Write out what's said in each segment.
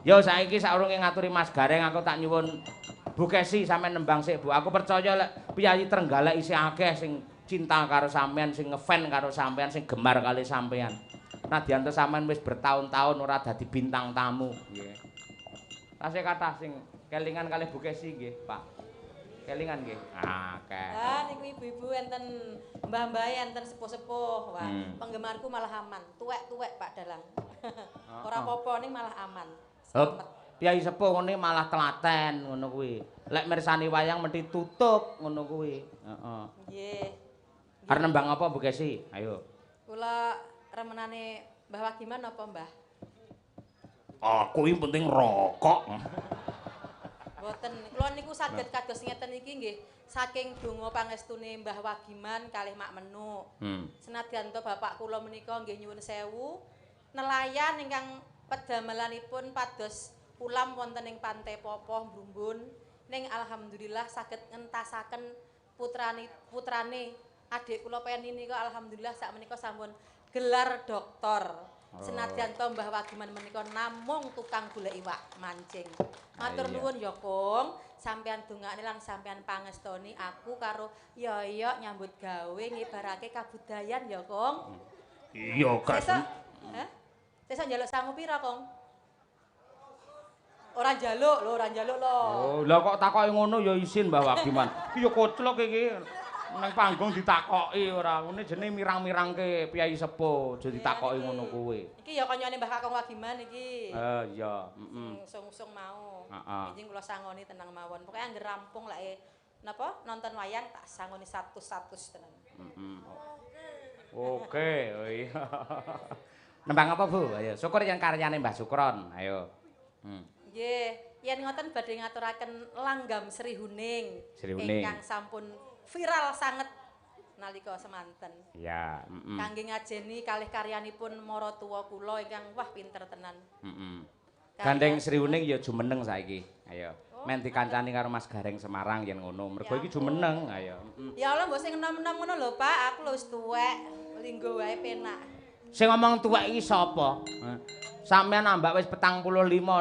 Yo saiki saurunge ngaturi Mas Gareng aku tak nyuwun Bu Kesi sampean nembang sik Bu. Aku percaya lek piyayi Trenggalek isih akeh sing cinta karo sampean, sing ngefan karo sampean, sing gemar kali sampean. Nadyan to sampean wis bertahun-tahun ora dadi bintang tamu. Nggih. Tasih kathah sing kelingan kalih Bu Kesi nggih, Pak. Kelingan nggih. Akeh. Ah niku ibu-ibu enten mbah-mbah enten sepuh-sepuh. Wah, penggemarku malah aman. Tuwek-tuwek Pak Dalang. Ora apa-apa ning malah aman. Hop, piyayi sepuh ngene malah telaten ngono kuwi. Lek mirsani wayang mesti tutup ngono kuwi. Heeh. Nggih. Arep nembang apa Bu Kesi? Ayo. Kula remenane Mbah Wagiman apa Mbah? Aku iki penting rokok. Mboten, kula niku saged kados ngeten iki nggih saking donga pangestune Mbah Wagiman kalih Mak Menuk. Senadyan to bapak kula menika nggih nyuwun sewu, nelayan ingkang pedamelanipun pados ulam wonten ing Pantai Popoh Brumbun, ning alhamdulillah saged ngentasaken putrane adik kula Peni nika alhamdulillah sakmenika sampun gelar doktor. Senadyan to Mbah Wagiman menika namung tukang golek iwak mancing. Matur nuwun ya Kong, sampean dongakne lan sampean pangestoni aku karo Yoyok nyambut gawe ngibarake kabudayan ya Kong. Iya, Kak. Hah? Sesuk njaluk sangu pira, Kong? Ora njaluk lho, ora njaluk lho. Oh, lha kok takoki ngono ya isin Mbah Wagiman. Iki ya koclok iki. Nang panggung ditakoki ora ngene jenenge mirang-mirangke piyayi sepuh, aja ditakoki ngono kuwi. Iki ya kancane Mbah Kakung Wagiman iki. Iya, heeh. Sung-sung mau. Heeh. Enjing kula sangoni tenang mawon. Pokoke angger rampung lek napa nonton wayang tak sangoni 100-100 tenan. Heeh. Oke, oh iya. Nembang apa, Bu? Ayo, syukur yang karyane Mbah Sukron. Ayo. Nggih, yen ngoten badhe ngaturaken langgam Sri Huning ingkang sampun viral sanget nalika semanten. Iya, Kangge ngajeni kalih karyanipun maratuwa kula ingkang wah pinter tenan. Heeh. Gandeng Sri Huning ya jumeneng saiki. Ayo. Men dikancani karo Mas Gareng Semarang yen ngono. Mergo iki jumeneng, ayo. Ya Allah mbok sing enom-enom ngono lho, Pak. Aku lho wis tuwek, linggo wae penak. Sing ngomong tuwek iki sapa? Sampeyan ambak wis 45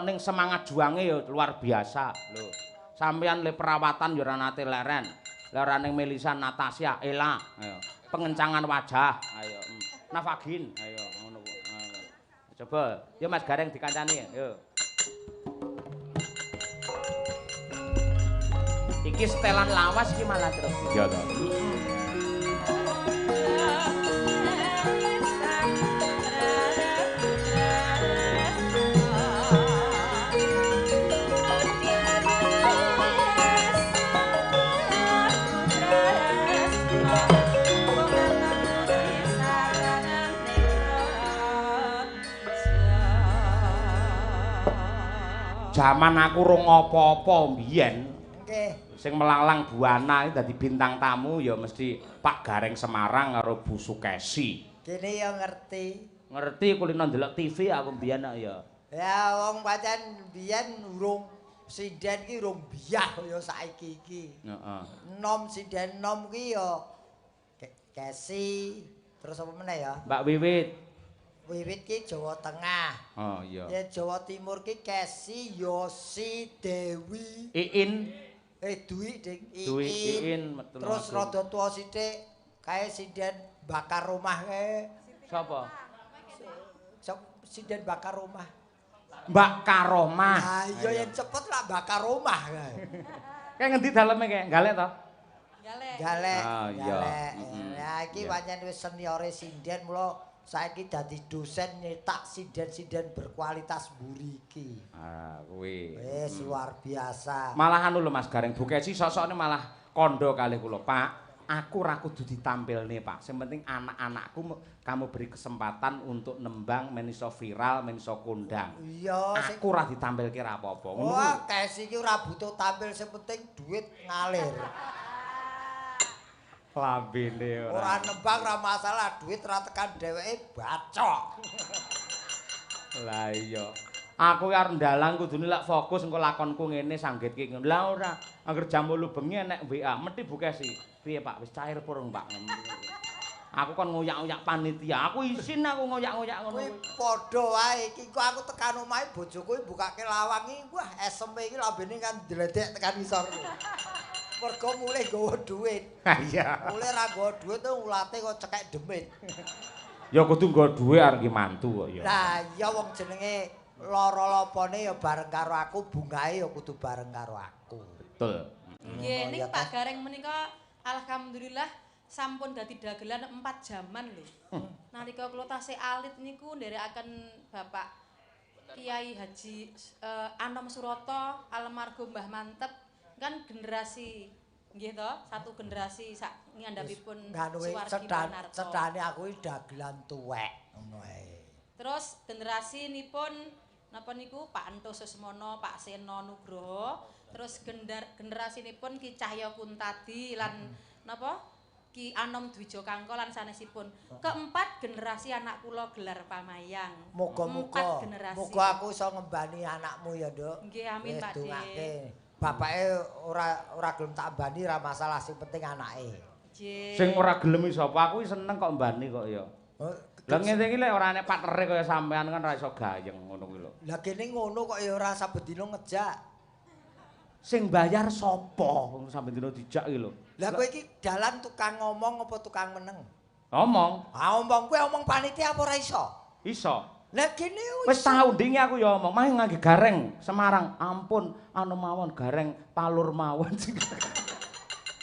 ning semangat juange ya luar biasa lho. Sampeyan le perawatan ya ora nate leren. Lerane Melisa, Natasha, Ella, ayo. Pengencangan wajah, ayo. Nafagin, ayo ngono kok. Coba, yo Mas Gareng dikancani, yo. Iki setelan lawas iki malah terus. Iya to. Jaman aku rung apa-apa mbiyen. Nggih. Sing melanglang buana iki dadi bintang tamu ya mesti Pak Gareng Semarang karo Bu Sukesi. Kene ya ngerti. Ngerti kulino ndelok TV aku mbiyen kok ya. Ya wong pancen mbiyen urung sinden iki urung biyah ya saiki iki. Heeh. Nom sinden nom ki ya Kesi, terus apa meneh ya? Mbak Wiwit. Wiwit ki Jawa Tengah. Oh iya. Ya Jawa Timur ki Kesi, Yosi, Dewi, Iin. Dwi ding Iin. Dwi Iin. Terus rada tuwa sithik kae sinden bakar rumah kae. Sapa? Sinden bakar rumah. Mbak Karomah. Ha iya yen cepet lah bakar rumah kae. Kae ngendi daleme kae? Galek to? Galek. Galek. Ah iya. Ya iki pancen wis seniore sinden mula saiki dadi dosen nyetak sinden-sinden berkualitas mburi iki. Ah, kuwi. Wis luar biasa. Malah anu lho Mas Gareng, Bu Kesi sosokne malah kandha kalih kula, Pak. Aku ora kudu ditampilne, Pak. Sing penting anak-anakku kamu beri kesempatan untuk nembang men iso viral, men iso kondang. Iya, sing aku ora ditampilke ora apa-apa. Ngono kuwi. Wah, Kesi iki ora butuh tampil, sing penting duit ngalir. Lambene ora. Ora nembang ora masalah, duit ora tekan dheweke bacok. Lah iya. Aku ki arep ndalang kudune lek fokus engko lakonku ngene sanggitke ngono. Lah ora, angger jam 8 bengi enek WA, mesti Bu Kesi. Piye Pak, wis cair purung Pak? Aku kon ngoyak-ngoyak panitia. Aku isin aku ngoyak-ngoyak ngono kuwi. Padha wae iki kok aku tekan omahe bojoku bukake lawang iki, wah eseme iki lambene kan ndledek tekan ngisor. Mergo mulih nggawa dhuwit. Ha iya. Mulih ra nggawa dhuwit ulate kok cekek demit. Ya kudu nggawa dhuwit arep ki mantu kok ya. Lah iya wong jenenge lara lopone ya bareng karo aku, bungahe ya kudu bareng karo aku. Betul. Nggih, ning Pak Gareng menika alhamdulillah sampun dadi dagelan 4 jaman lho. Nalika kula tasih alit niku nderekaken Bapak Kiai Haji Anom Suroto almarhum Mbah Manteb kan generasi nggih to, satu generasi sak ngandhapipun Suwargi Manarto. Cedane aku iki dagelan tuwek ngono ae. Terus generasinipun napa niku Pak Ento Susmono, Pak Seno Nugroho, terus generasinipun Ki Cahya Kuntadi lan napa Ki Anom Dwijo Kangko lan sanesipun. Keempat generasi anak kula gelar pamayang. Muga-muga. Muga aku iso ngembani anakmu ya, Nduk. Nggih, amin Pak De. Bapake ora gelem tak mbani ora masalah, sing penting anake. Nggih. Sing ora gelem sapa? Aku seneng kok mbani kok ya. Lah ngene iki lek ora enek partnere kaya sampean kan ora iso gayeng ngono kuwi lho. Lah kene ngono kok ya ora saben dina ngejak. Sing bayar sapa wong sampe dina dijak iki lho. Lah kowe iki dalan tukang ngomong apa tukang meneng? Ngomong. Ah omong kowe omong panitia apa ora iso? Iso. Lah kene wis tau ndingi aku ya omong, mah ngangge Gareng Semarang. Ampun, anu mawon Gareng Palur mawon.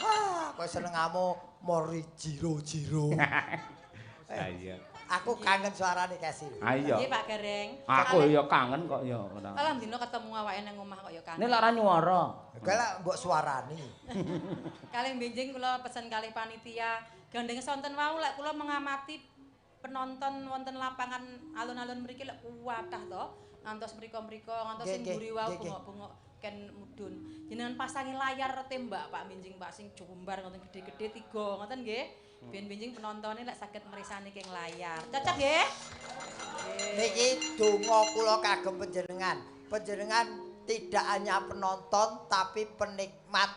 Ah, kowe senengamu mori jiro-jiro. Ha iya. Aku kangen suarane Kesi. Ha iya. Nggih Pak Gareng. Aku ya kangen kok ya. Alah dina ketemu awake nang omah kok ya kangen. Nek lak ora nyuara. Kowe lak mbok suarani. Kalih benjing kula pesen kalih panitia, gandeng sonten wau lek kula mengamati penonton wonten lapangan alun-alun mriki lek kuwatah to, ngantos mriko-mriko, ngantos sing mburi wau bengok-bengok ken mudhun. Jenengan pasangi layar tembak Pak benjing Pak sing jumbar ngoten gede-gede 3 ngoten nggih. Ben benjing penontone lek saged mresani keng layar. Cocok nggih? Niki donga kula kagem panjenengan. Panjenengan tidak hanya penonton tapi penikmat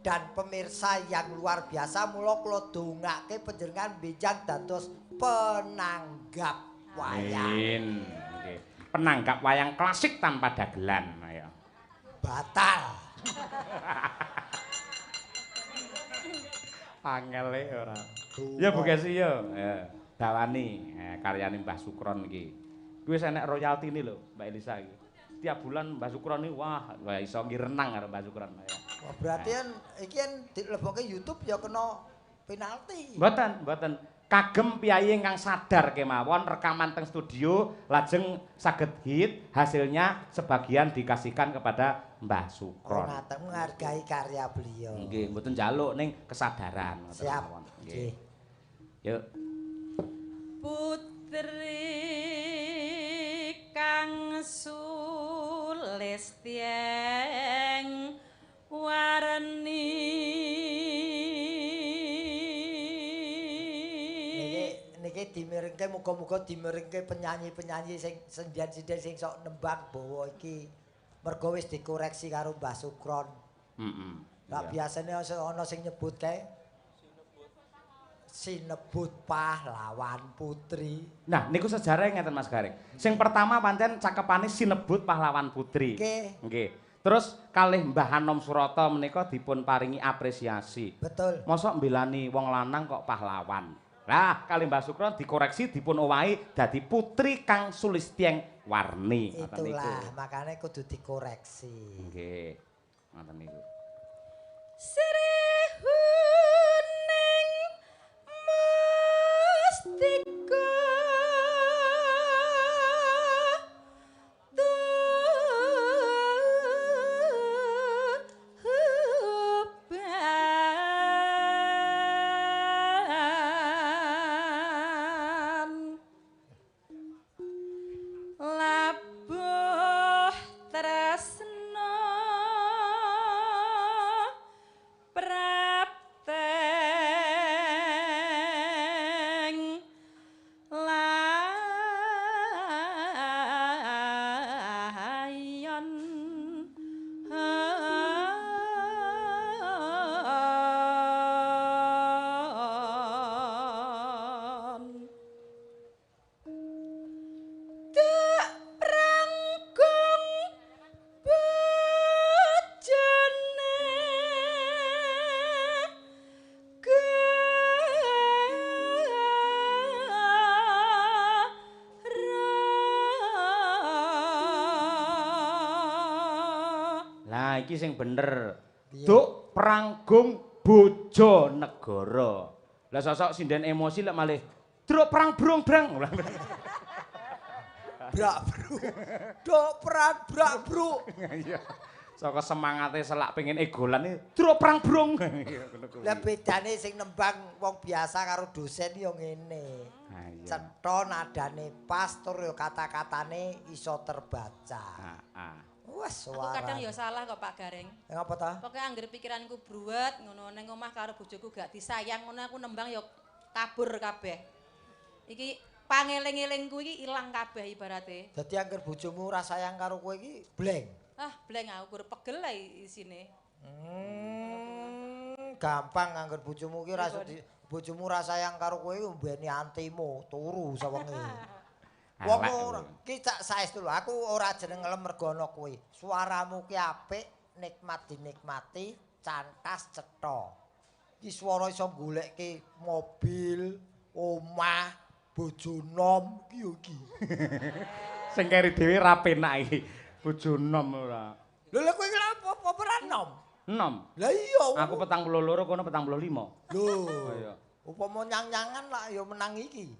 dan pemirsa yang luar biasa. Mula kula dongake panjenengan benjang dados penanggap wayang. Amin. Nggih. Penanggap wayang klasik tanpa dagelan ayo. Batal. Angele ora. Ya Bu Kesi ya. Dawani karyane Mbah Sukron iki. Kuwi wis enek royaltine lho Mbak Elisa iki. Tiap bulan Mbah Sukron iki wah iso ngirenang karo Mbah Sukron. Wah berarti kan iki kan dilebokke YouTube ya kena penalti. Mboten, mboten. Kagem piyayi ingkang sadar kemawon rekaman teng studio lajeng saged hit, hasilnya sebagian dikasihkan kepada Mbah Sukron. Ngaten menghargai karya beliau. Nggih, mboten njaluk ning kesadaran ngoten mawon. Nggih. Yuk. Putri kang sulistyeng warni. Niki dimirengke muga-muga dimirengke penyanyi-penyanyi sing sendian-sendian sing sok nembang bawa iki. Mergo wis dikoreksi karo Mbah Sukron. Heeh. Lah biasane ana sing nyebut kae sinebut pahlawan putri. Nah, niku sejarah ngeten Mas Gareng. Sing pertama pancen cakepane sinebut pahlawan putri. Nggih. Nggih. Terus kalih Mbah Anom Suroto menika dipun paringi apresiasi. Betul. Mosok mbelani wong lanang kok pahlawan. Lah, kalih Mbah Sukron dikoreksi dipun owahi dadi putri kang sulistyeng warni. Itulah, makanya kudu dikoreksi. Nggih. Ngoten niku. Sri huning mustika tuban labuh tresno prapteng Lah iki sing bener. Duk Pranggung Bojonegoro. Lah sosok sinden emosi lek malih Druk Prang Brung Brang. Brak bru. Duk Prang Brak Bru. Iya. Saka semangate selak pengen egolan iki Druk Prang Brung. Lah bedane sing nembang wong biasa karo dosen ya ngene. Cetha nadane pas tur ya kata-katane iso terbaca. Heeh. Wes aku kadang ya salah kok Pak Gareng. Ngapa ta? Pokoke anggere pikiranku bruwet ngono ning omah karo bojoku gak disayang ngono aku nembang ya kabur kabeh. Iki pangeling-elingku iki ilang kabeh ibarate. Dadi angger bojomu ora sayang karo kowe iki bleng. Ah, bleng aku gur pegel ae isine. Gampang angger bojomu iki ora bojomu ora sayang karo kowe mbeni antimu turu sawengi. Wong ora ki cak saestu lho, aku ora jeneng ngelem mergo ana kowe. Suaramu ki apik, nikmat dinikmati, cantas cetha. Ki swara iso golekke mobil, omah, bojo nom ki yo iki. Sing keri dhewe ra penak iki. Bojo nom ora. Lho lha kowe iki apa ora nom? Nom. Lah iya. Aku 42 kono 45. Lho. Iya. Upama nyang-nyangan lak ya menang iki.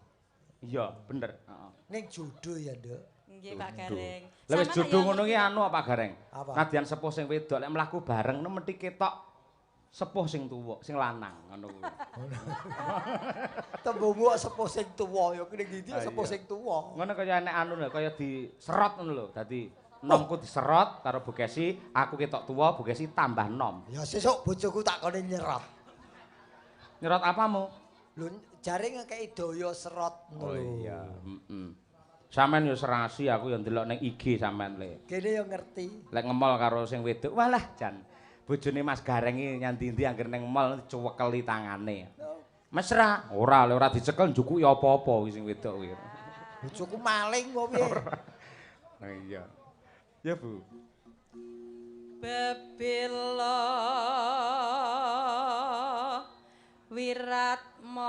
Iya, bener. Heeh. Ning jodoh ya, Nduk. Nggih, Pak Gareng. Lah wis jodoh ngono ki anu Pak Gareng. Apa? Nadyan sepuh sing wedok lek mlaku bareng ngono mesti ketok sepuh sing tuwa, sing lanang ngono kuwi. Tembungmu kok sepuh sing tuwa ya kene ndi sepuh sing tuwa. Ngono kaya enek anu lho, kaya diserot ngono lho. Dadi nomku diserot karo Bu Kesi, aku ketok tuwa, Bu Kesi tambah nom. Ya sesuk bojoku tak kone nyerot. Nyerot apamu? Lho jare ngekeki daya serot ngono. Oh iya, heeh. Sampeyan yo serasi, aku yo ndelok ning IG sampean le. Kene yo ngerti. Lek ngemol karo sing wedok, walah jan. Bojone Mas Gareng iki nyandi-ndi anggere ning mall cuwekeli tangane. Mesra, ora le ora dicekel njukuki apa-apa kuwi sing wedok kuwi. Bojoku maling kok piye? Nah iya. Ya Bu. Bebela wiratmaya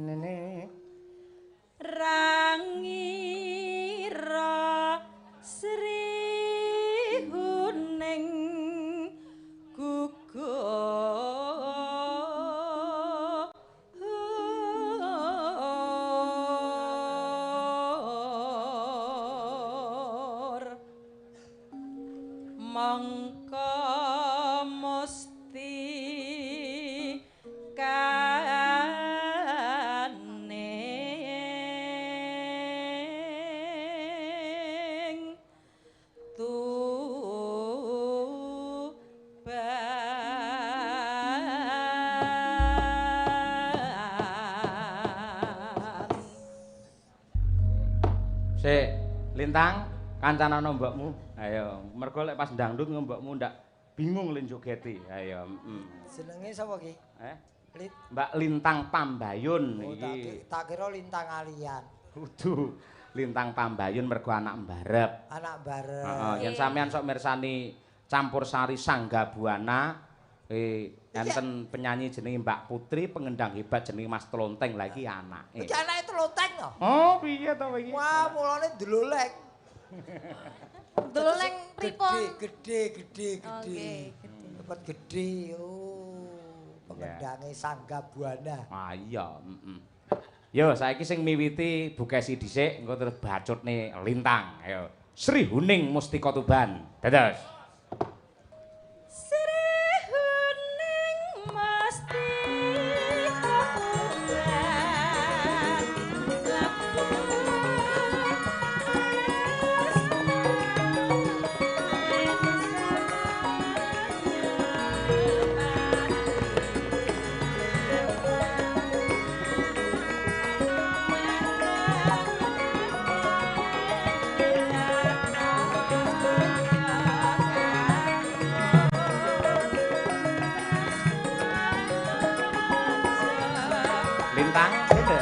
nene rangira sri huning gugur mongko musti kaning Tuban. Sik, Lintang, kancanana mbokmu. Ayo, mergo lek pas ndangdut mbokmu ndak bingung le njogeti. Ayo, Jenenge sapa ki? Eh? Mbak Lintang Pambayun Oh, iki. tak kira Lintang Alian. Kudu Lintang Pambayun mergo anak mbarep. Anak mbarep. Heeh, yen sampean sok mirsani campur sari Sangga Buana, enten penyanyi jenenge Mbak Putri, pengendang hebat jenenge Mas Tlonteng. Lah iki anake. Iki anake Tlonteng to? Oh, piye to iki? Wah, mulane ndloleng. Ndloleng pripun? Gede, gede, gede. Oke, gede. Cepet gede. Oh, pengendange Sangga Buana. Ah iya, heeh. Yo, saiki sing miwiti Bu Kesi dhisik, engko terus bacutne Lintang. Ayo. Sri Huning Mustika Tuban. Dados. Sri Huning Mustika Tuban. Lintang, beda.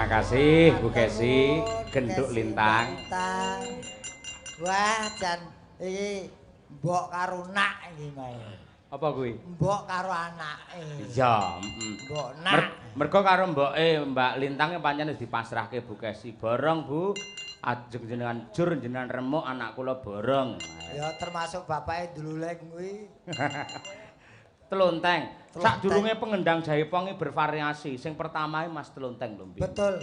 Terima kasih Bu Kesi, Genduk Lintang. Wah, jan iki mbok karo nak iki mau. Apa kuwi? Mbok karo anake. Iya, heeh. Mbok nak. Mergo karo mboke Mbak Lintang pancen wis dipasrahke Bu Kesi. Borong, Bu. Ajeng jenengan jur jenengan remuk anak kula borong. Ya termasuk bapake ndululeng kuwi. Tlonteng. Sadurunge pengendang Jaipong bervariasi. Sing pertama Mas Tlonteng lho, Mbak. Betul.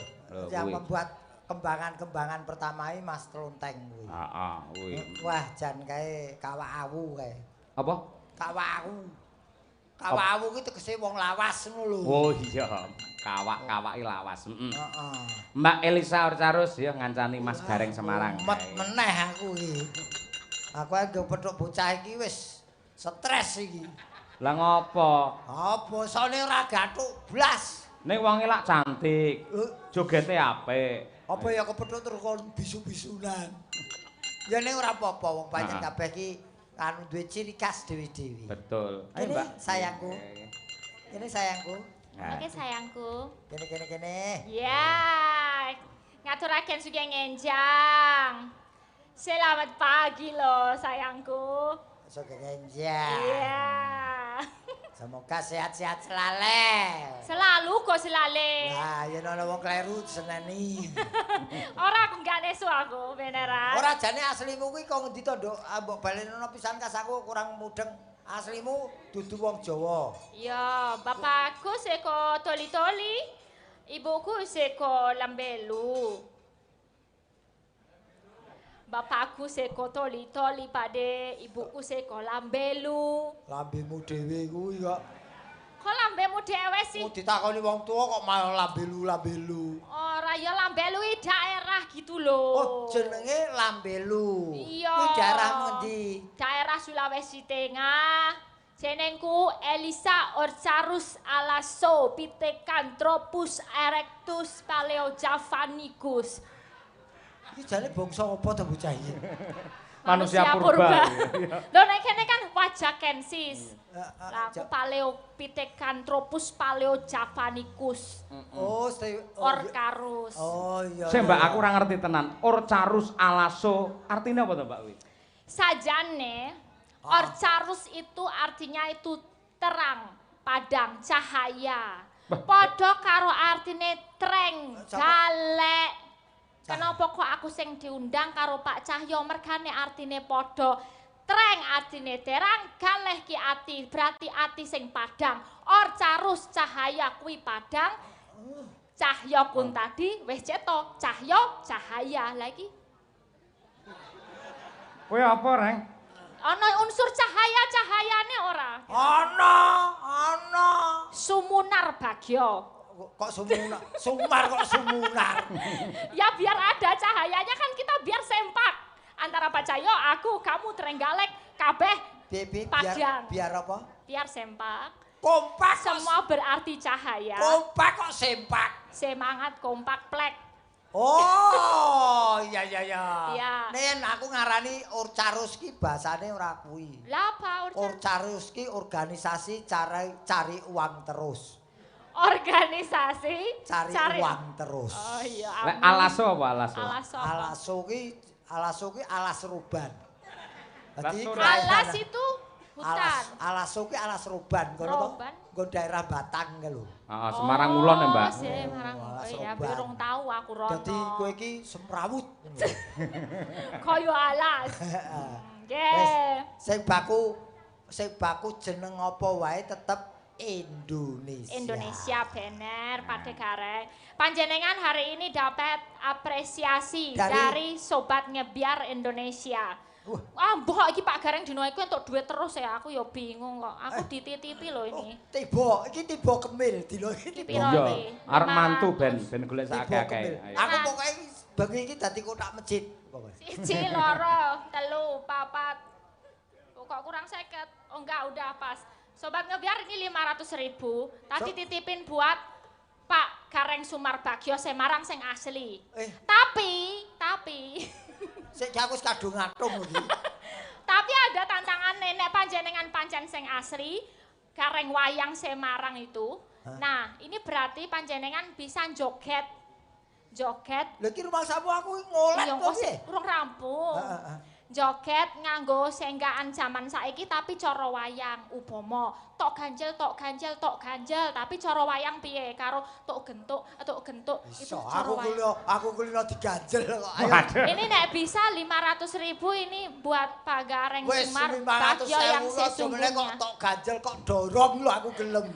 Yang membuat kembangan-kembangan pertama Mas Tlonteng kuwi. Heeh, kuwi. Wah, jan kae kawak awu kae. Apa? Kawak awu. Kawak awu kuwi tegese wong lawas ngono lho. Oh iya, kawak-kawake lawas. Heeh. Heeh. Mbak Elisa Orcarus ya ngancani Mas Gareng Semarang. Met meneh aku iki. Aku nggo petuk bocah iki wis stres iki. Lah ngopo? Ah, bosone ora gathuk blas. Ning wonge lak cantik. Jogete apik. Apa ya kepethuk terus kon bisu-bisunan. Ya ning ora apa-apa wong pancen kabeh iki anu duwe ciri khas dhewe-dhewe. Betul. Ayo Mbak, sayangku. Ini sayangku. Oke sayangku. Kene kene kene. Ya. Ngaturaken sugeng enjang. Selamat pagi loh sayangku. Sugeng enjang. Iya. Semoga sehat-sehat selalu. Selalu kok selalu. Lah, yen ana wong kleru diseneni. Ora aku gak nesu aku beneran. Ora jane aslimu kuwi kok ngendi to, Nduk? Mbok balenono pisan kas aku kurang mudeng. Aslimu dudu wong Jawa. Iya, bapakku seko Toli-Toli, ibuku seko Lambelu. Bapakku seko Toli-Toli pade, ibuku seko Lambelu. Lambemu dhewe kuwi kok. Kok lambemu dhewe sih? Mau ditakoni wong tuwa kok malah lambelu-lambelu. Ora ya Lambelu iki daerah gitu lho. Oh, jenenge Lambelu. Iya. Kuwi daerah ngendi? Daerah Sulawesi Tengah. Jenengku Elisa Orcarus Alaso Pithecanthropus erectus paleojavanicus. Iki jane bangsa apa to bocah iki? Manusia purba. Lho nek kene kan Wajakensis. Lah aku Paleopithecantropus paleojavanicus. Oh, Orcarus. Oh iya. Sik Mbak aku ora ngerti tenan. Orcarus Alaso artine apa to Mbak kuwi? Sajane Orcarus itu artinya itu terang, padang, cahaya. Padha karo artine treng, galek. Kenapa kok aku sing diundang karo Pak Cahyo mergane artine padha treng artine terang, galeh ki ati berarti ati sing padang. Orcarus cahaya kuwi padang. Cahyo kun tadi wis cetha, cahyo cahaya lagi. Kowe apa, Reng? Ana unsur cahaya-cahayane ora? Ana, ana. Sumunar Bagyo. Kok sumunar? Sumar kok sumunar. Ya biar ada cahayanya kan kita biar sempak. Antara Pak Cahyo, aku, kamu, Trenggalek, kabeh padang. Biar apa? Biar sempak. Kompak. Semua berarti cahaya. Kompak kok sempak. Semangat kompak plek. Oh, iya iya iya. Iya. Nen aku ngarani Orcarus ki bahasane ora kuwi. Lah apa Orcarus? Orcarus ki organisasi cari uang terus. Organisasi cari uang terus. Oh iya. Lek alaso apa alaso? Alaso ki alas ruban. Dadi alas itu hutan. Alaso ki alas ruban kono to. Nggon daerah Batang kae lho. Heeh, Semarang Ulon ya, Mbak. Semarang. Oh iya, durung tau aku rono. Dadi kowe iki semrawut. Kaya alas. Nggih. Sing baku jeneng apa wae tetep Indonesia. Indonesia bener Pak Gareng. Panjenengan hari ini dapat apresiasi dari Sobat Ngebyar Indonesia. Wah, mbok iki Pak Gareng dino iku entuk duit terus ya, aku ya bingung kok. Aku dititipi lho ini. Oh, tiba, iki tiba kemil dino iki tiba. Iya, arep mantu ben golek sak akeh-akeh. Aku pokoke bengi iki dadi kotak masjid pokoke. 1 2 3 4. Kok kurang 50? Oh enggak, udah pas. Sobat Ngebyar ini 500.000. Tadi titipin buat Pak Gareng Sumarbagyo Semarang sing asli. Tapi sik aku wis kadung ngatung iki. Tapi ada tantangan nenek panjenengan pancen sing asli, Gareng wayang Semarang itu. Nah, ini berarti panjenengan bisa joget. Joget. Lha iki rumangsamu aku ngolet kok piye? Urung rampung. Joget nganggo senggaan zaman saiki tapi cara wayang upama tok ganjel tok ganjel tok ganjel tapi cara wayang piye karo tok gentuk itu cara wayang. Aku kulino diganjel kok. Ayo. Ini nek bisa 500.000 ini buat Pak Gareng Sumar Bagyo yang sesungguhnya. Kok tok ganjel kok dorong lho aku gelem.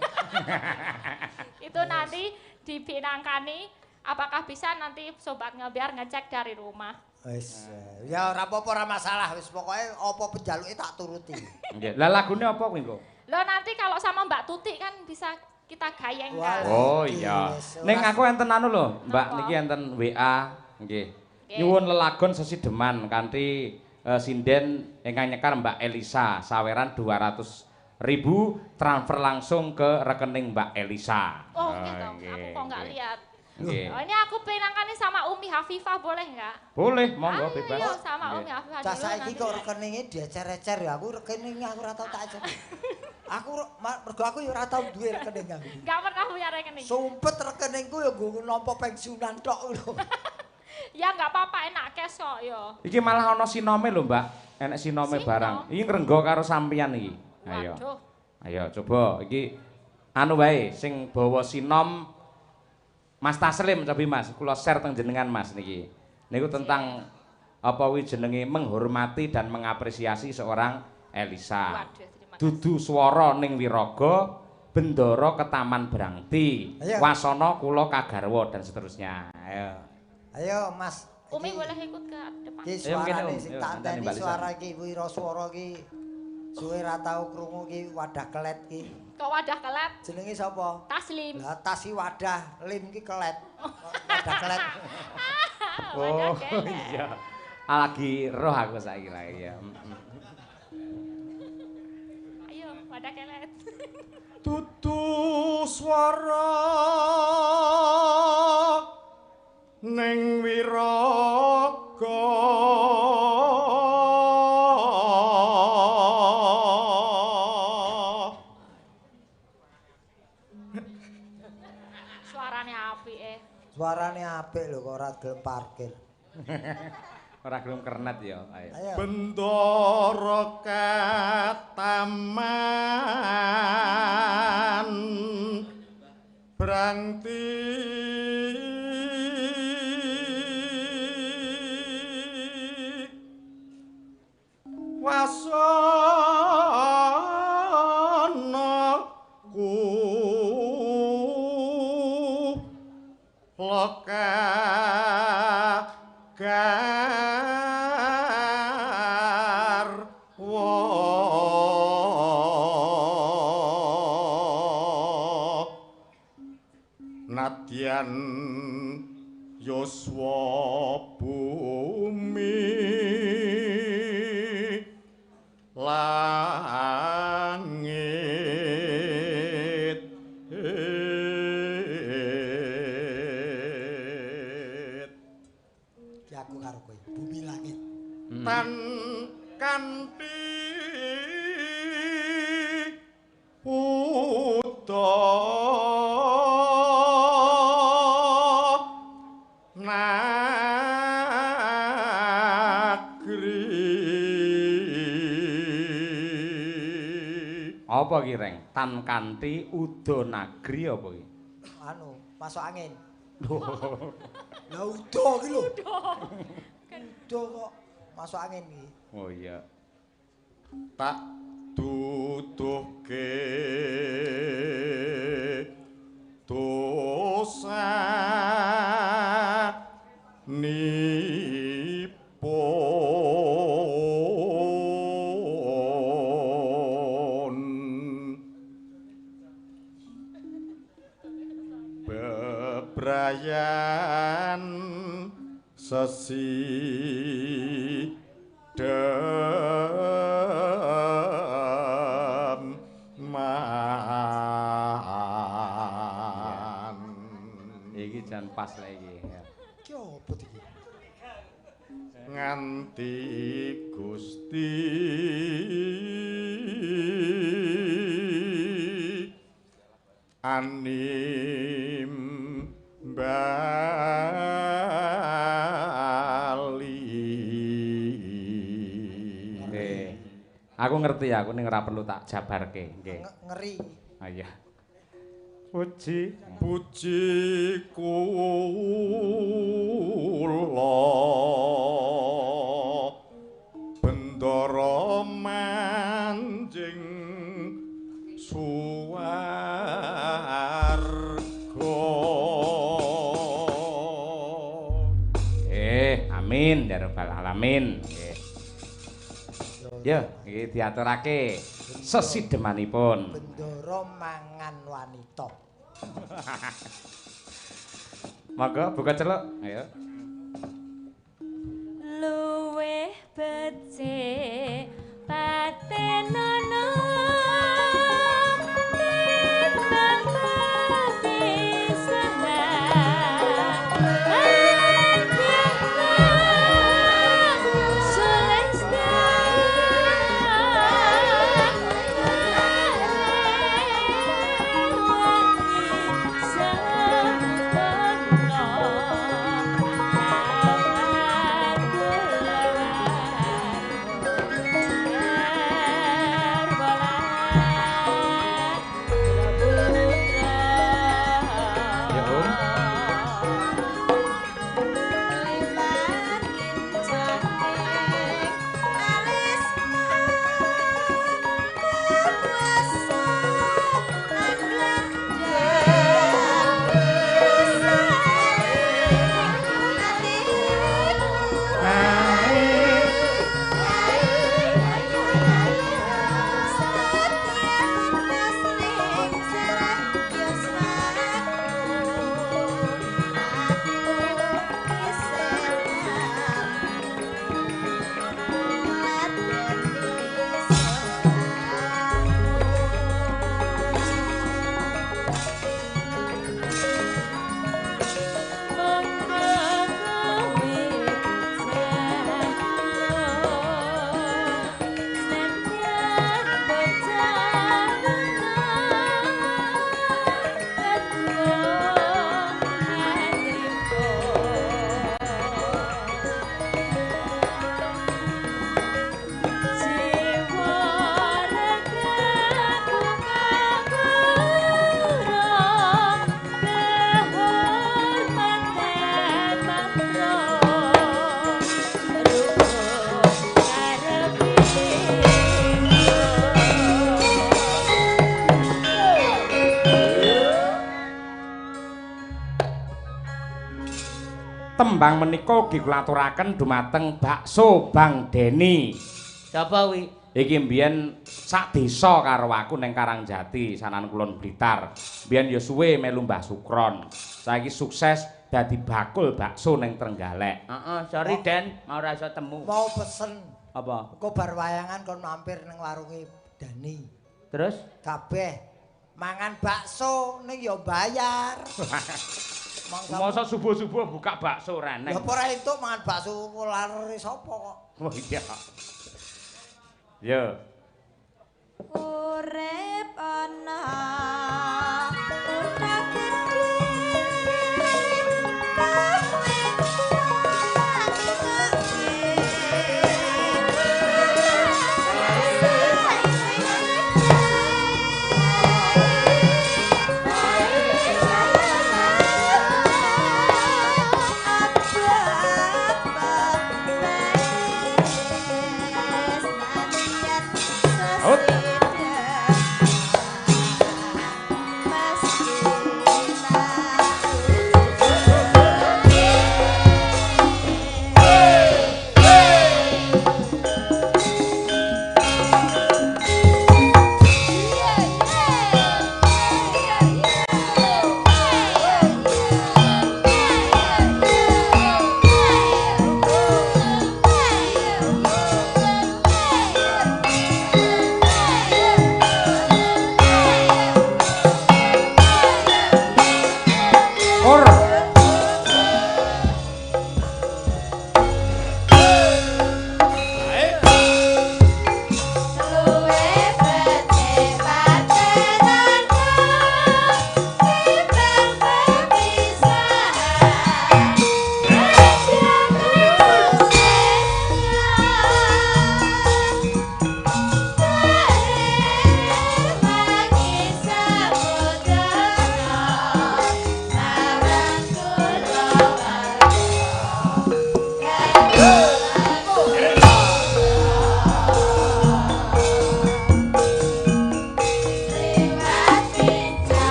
Itu nanti dipinangkani apakah bisa nanti sobat ngebiar ngecek dari rumah. Wis, ya ora apa-apa ora masalah wis pokoke apa penjaluke tak turuti. Nggih. Lah lagune apa kuwi engko? Lho nanti kalau sama Mbak Tuti kan bisa kita gayengkan. Oh iya. Ning aku enten anu lho, Mbak niki enten WA nggih. Nyuwun lelagon sesideman kanthi sinden ingkang nyekar Mbak Elisa saweran 200.000 transfer langsung ke rekening Mbak Elisa. Oh, gitu. Aku kok enggak lihat. Oh, ini aku pinangkane sama Umi Hafifah boleh enggak? Boleh, monggo bebas. Ayo sama Umi Hafifah dulu. Cah saiki kok rekeninge diecer-ecer ya, aku rekeningnya aku ora tau tak ecer. Aku mergo aku ya ora tau duwe rekening aku. Enggak pernah punya rekening. Sumpet rekeningku ya nggo nampa pensiunan tok lho. Ya enggak apa-apa, enak cash kok ya. Iki malah ana sinome lho, Mbak. Enek sinome barang. Iki ngrenggo karo sampeyan iki. Ayo. Ayo coba iki anu wae sing bawa sinom Mas Taslim cobi Mas, kula share teng jenengan Mas niki. Niku tentang apa kuwi jenenge menghormati dan mengapresiasi seorang Elisa. Dudu swara ning wiraga, bendara ketaman brangti, wasana kula kagarwa dan seterusnya. Ayo. Ayo Mas. Umi boleh ikut ke depan. Iki suarane sing tak enteni suara iki wira swara iki. Suwe ra tau krungu ki wadah kelet ki. Kok wadah kelet? Jenenge sapa? Taslim. Lah tas ki wadah, lim ki kelet. Wadah kelet. Oh iya. Lagi roh aku saiki lah iya. Ayo wadah kelet. Dudu swara ning wiraga Suarane apik lho kok ora gelem parkir. Ora gelem kernet ya. Ayo. Bendara kataman brangti wasana ku loka garwa nadyan yuswa bumi langit. Aku karo kowe bumi langit tan kanthi uda nagri. Apa ki Reng? Tan kanthi uda nagri apa ki? Anu, masuk angin. Lah uda ki lho. Uda kok masuk angin iki. Oh iya. Tak duduhke dosa nipun bebrayan sesi deman. Iki jan pas lah iki. Iki opo iki? Nganti Gusti anim bali. Nggih. Aku ngerti aku ning ora perlu tak jabarke nggih. Ngeri. Ah iya. Puji puji kula bendara manjing suwarga. Amin ya rabbal alamin. Nggih. Ya, iki diaturake sesidemanipun. Bendara mangan wanita. Monggo buka celuk, ayo. Luwih becik patenono timbang pisahan. Tembang menika ugi kula aturaken dumateng bakso Bang Deni. Sapa kuwi? Iki mbiyen sak desa karo aku ning Karangjati, Sanan Kulon Blitar. Mbiyen ya suwe melu Mbah Sukron. Saiki sukses dadi bakul bakso ning Trenggalek. Heeh, sorry Den, mau ora iso temu. Mau pesen. Apa? Engko bar wayangan kon mampir ning warunge Dani. Terus kabeh mangan bakso ning ya bayar. Masa subuh-subuh buka bakso reneng. Lha apa ora entuk mangan bakso lare sapa kok. Oh iya. Yo. Urip ana kutha gedhe Out.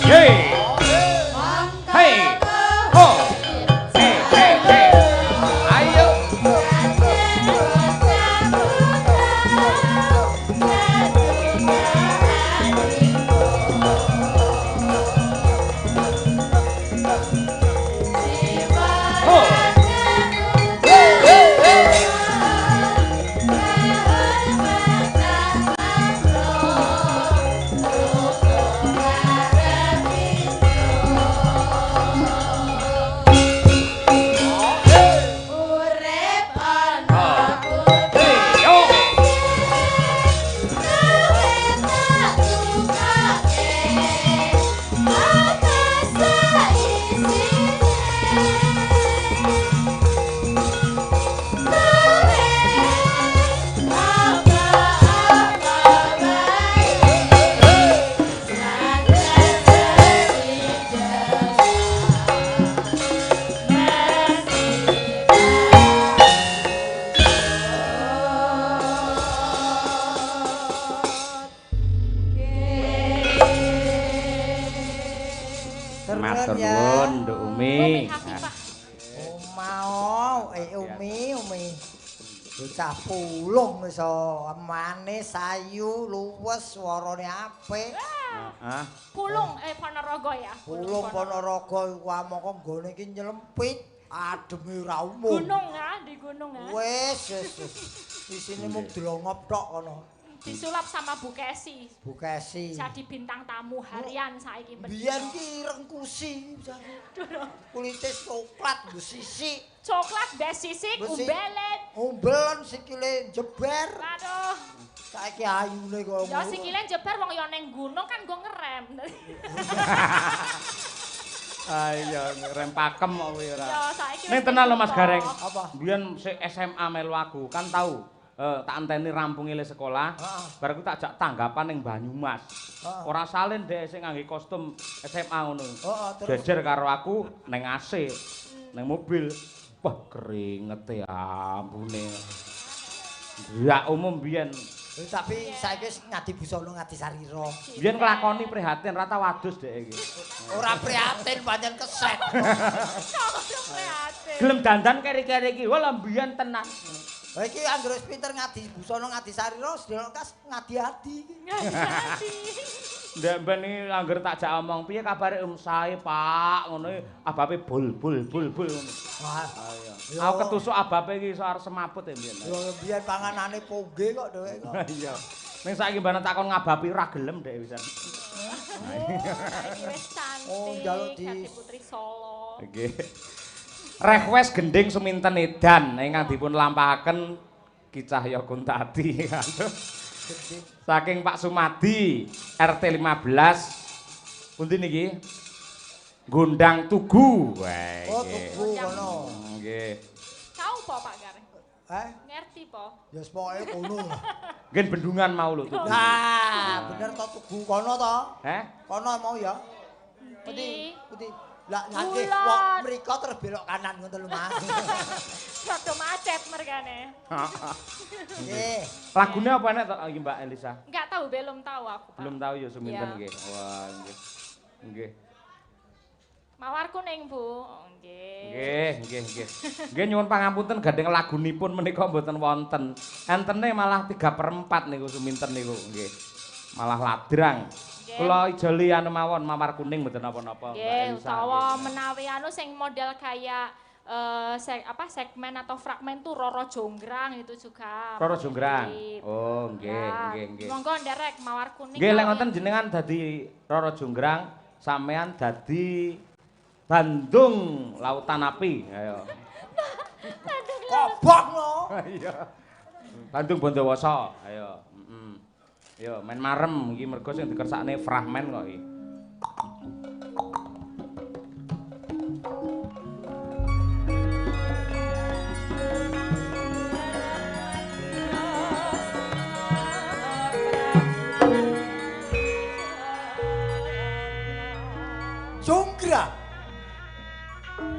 Hey. Hey. Ho. Hey, hey, hey. Ayo. Ho. Hey, yo. Matur nuwun, Nduk Umi. Umi Hafifah. Omao, Umi, Umi. Bocah pulung iso manis, sayu, luwes, swarane apik. Heeh. Pulung Ponorogo ya. Pulung Ponorogo iku amangka nggone iki nyelempit, ademe ora umum. Gunung ya, di gunung ya. Wis, wis, wis. Isine mung dlongop tok kono. Disulap sama Bu Kesi. Bu Kesi. Jadi bintang tamu harian saiki. Biyen ki ireng kusi. Kulite coklat mbok sisik. Coklat mbek sisik umbelet. Umbelen sikile jeber. Aduh. Saiki ayune kaya ngono. Ya sikile jeber wong ya ning gunung kan nggo ngerem. Ayo ngerem pakem kok kuwi ora. Ya saiki. Ning tenan lho Mas Gareng. Apa? Biyen sik SMA melu aku kan tau. Tak enteni rampunge le sekolah, bar ku tak jak tanggapan ning Banyumas. Ora salin dhek sing ngangge kostum SMA ngono. Jejer karo aku ning AC, ning mobil. Wah, keringete ambune. Ya umum biyen. Tapi saiki wis ngadi busana ngadi sarira. Biyen nglakoni prihatin ra tau adus dhek iki. Ora prihatin pancen kesek. Prihatin. Gelem dandan keri-keri iki, wah biyen tenan. Lah iki anggere wis pinter ngadi busana ngadi sarira sedelok kas ngadi-adi iki. Ngadi-adi. Ndek ben iki anggere tak jak omong piye kabare sae Pak ngono iki abape bul bul bul bul ngono. Wah, iya. Aku ketusuk abape iki iso arep semaput ya mbiyen. Yo mbiyen panganane pongge kok dheweke kok. Iya. Ning saiki mbane takon ngabapi ora gelem dhek wisan. Saiki wis cantik. Oh, njaluk di Putri Solo. Nggih. Request gending suminten edan ingkang dipun lampahaken Ki Cahya Kuntadi. Saking Pak Sumadi RT 15 pundi niki? Gondang Tugu. Oh, Tugu kono. Nggih. Tau po Pak Gareng? Eh? Ngerti po? Ya pokoke kono. Nggih bendungan mau lho Tugu. Nah, bener to Tugu kono to? Heh? Kono mau ya? Pundi? Pundi? Lah nggih wong mriko terus belok kanan ngoten lho Mas. Rada macet mergane. Nggih. Lagune apa enek to iki Mbak Elisa? Enggak tahu, belum tahu aku, Pak. Belum tahu ya suminten nggih. Wah, nggih. Nggih. Mawar kuning, Bu. Nggih. Nggih, nggih, nggih. Nggih nyuwun pangapunten gandeng lagunipun menika mboten wonten. Entene malah 3/4 niku suminten niku nggih. Malah ladrang. Kula ijoli anu mawon mawar kuning mboten napa-napa Mbak Nggih, Elisa. utawa menawi anu sing model kayak segmen atau fragmen tuh Roro Jonggrang itu juga. Roro Jonggrang. Oh, nggih, nggih, nggih. Monggo nderek mawar kuning. Nggih, lek ngoten jenengan dadi Roro Jonggrang, sampean dadi Bandung Lautan Api. Ayo. Kobong lho. Iya. Bandung Bondowoso. Ayo. Heeh. Yo main marem iki mergo sing dikersakne fragmen kok iki. Jonggrang.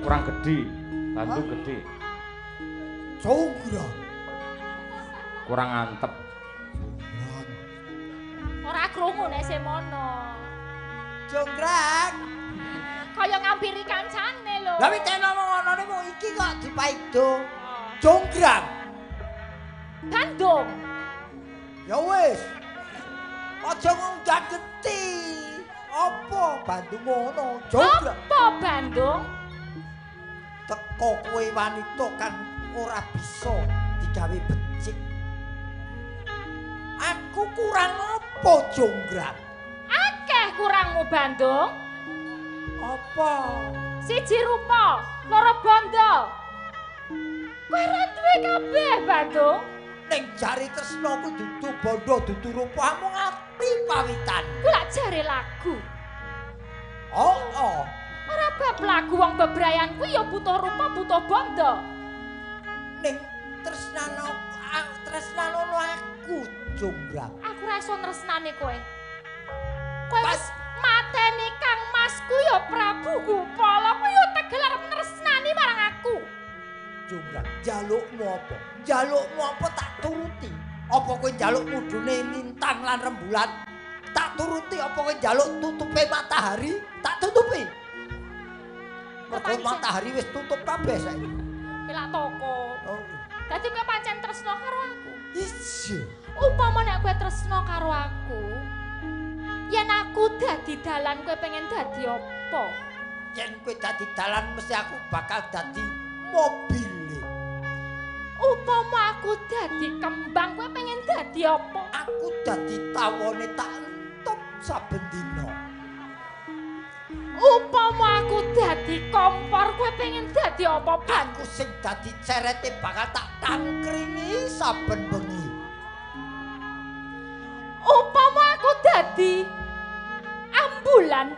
Kurang gede, Bandung gede. Jonggrang. Kurang antep. Ora krungu nek semono. Jonggrang. kaya ngampiri kancane lho. Lah wit ngomong ngono mung iki kok dipaido. Jonggrang. Bandung. Ya wis. Aja ngundang geti. Apa Bandung ngono? Jonggrang. Apa Bandung? Teko kowe wanita kan ora bisa digawe becik. Aku kurang apa Jonggrang? Akeh kurangmu Bandung. Apa? Siji rupa, loro bondo. Kowe ora duwe kabeh Bandung. Ning jare tresna ku dudu bondo, dudu rupa, amung ati pawitan. Ku lak jare lagu. Oh, oh. Ora bab lagu wong bebrayan kuwi ya butuh rupa, butuh bondo. Ning tresnano tresnanono aku Jonggrang. Aku ora iso tresnane kowe. Kowe wis mateni Kang Masku ya Prabu Gupala, kowe ya tegel arep tresnani marang aku. Jonggrang, njalukmu apa? Njalukmu apa tak turuti? Apa kowe njaluk mudune lintang lan rembulan? Tak turuti. Apa kowe njaluk tutupe matahari? Tak tutupi. Mergo matahari wis tutup kabeh saiki. Pelak toko. Oh. Dadi kowe pancen tresno karo aku. Iya. Upama nek kowe tresno karo aku, yen aku dadi dalan kowe pengen dadi apa? Yen kowe dadi dalan mesti aku bakal dadi mobile. Upama aku dadi kembang kowe pengen dadi apa? Aku dadi tawone tak entup saben dina. Upama aku dadi kompor kowe pengen dadi apa? Aku sing dadi cerete bakal tak tangkringi saben bengi. Upama aku dadi ambulan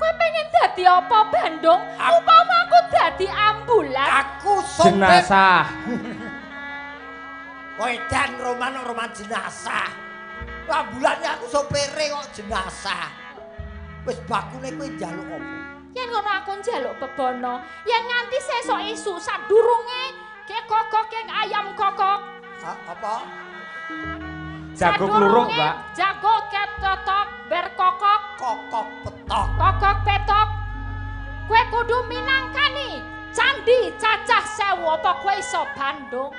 kowe pengen dadi apa Bandung? Upama aku dadi ambulan, aku sopir jenazah. Kowe dan roman jenazah. Ambulane aku sopire kok jenazah. Wis bakune kowe njaluk apa? Yen ngono aku njaluk bebono, yen nganti sesuk isuk sadurunge ke kokok keng ayam kokok. Apa? Jago kluruk, Mbak. Jago ketotok berkokok, kokok petok. Kokok petok. Kowe kudu minangkani candi cacah 1000 apa kowe iso Bandung?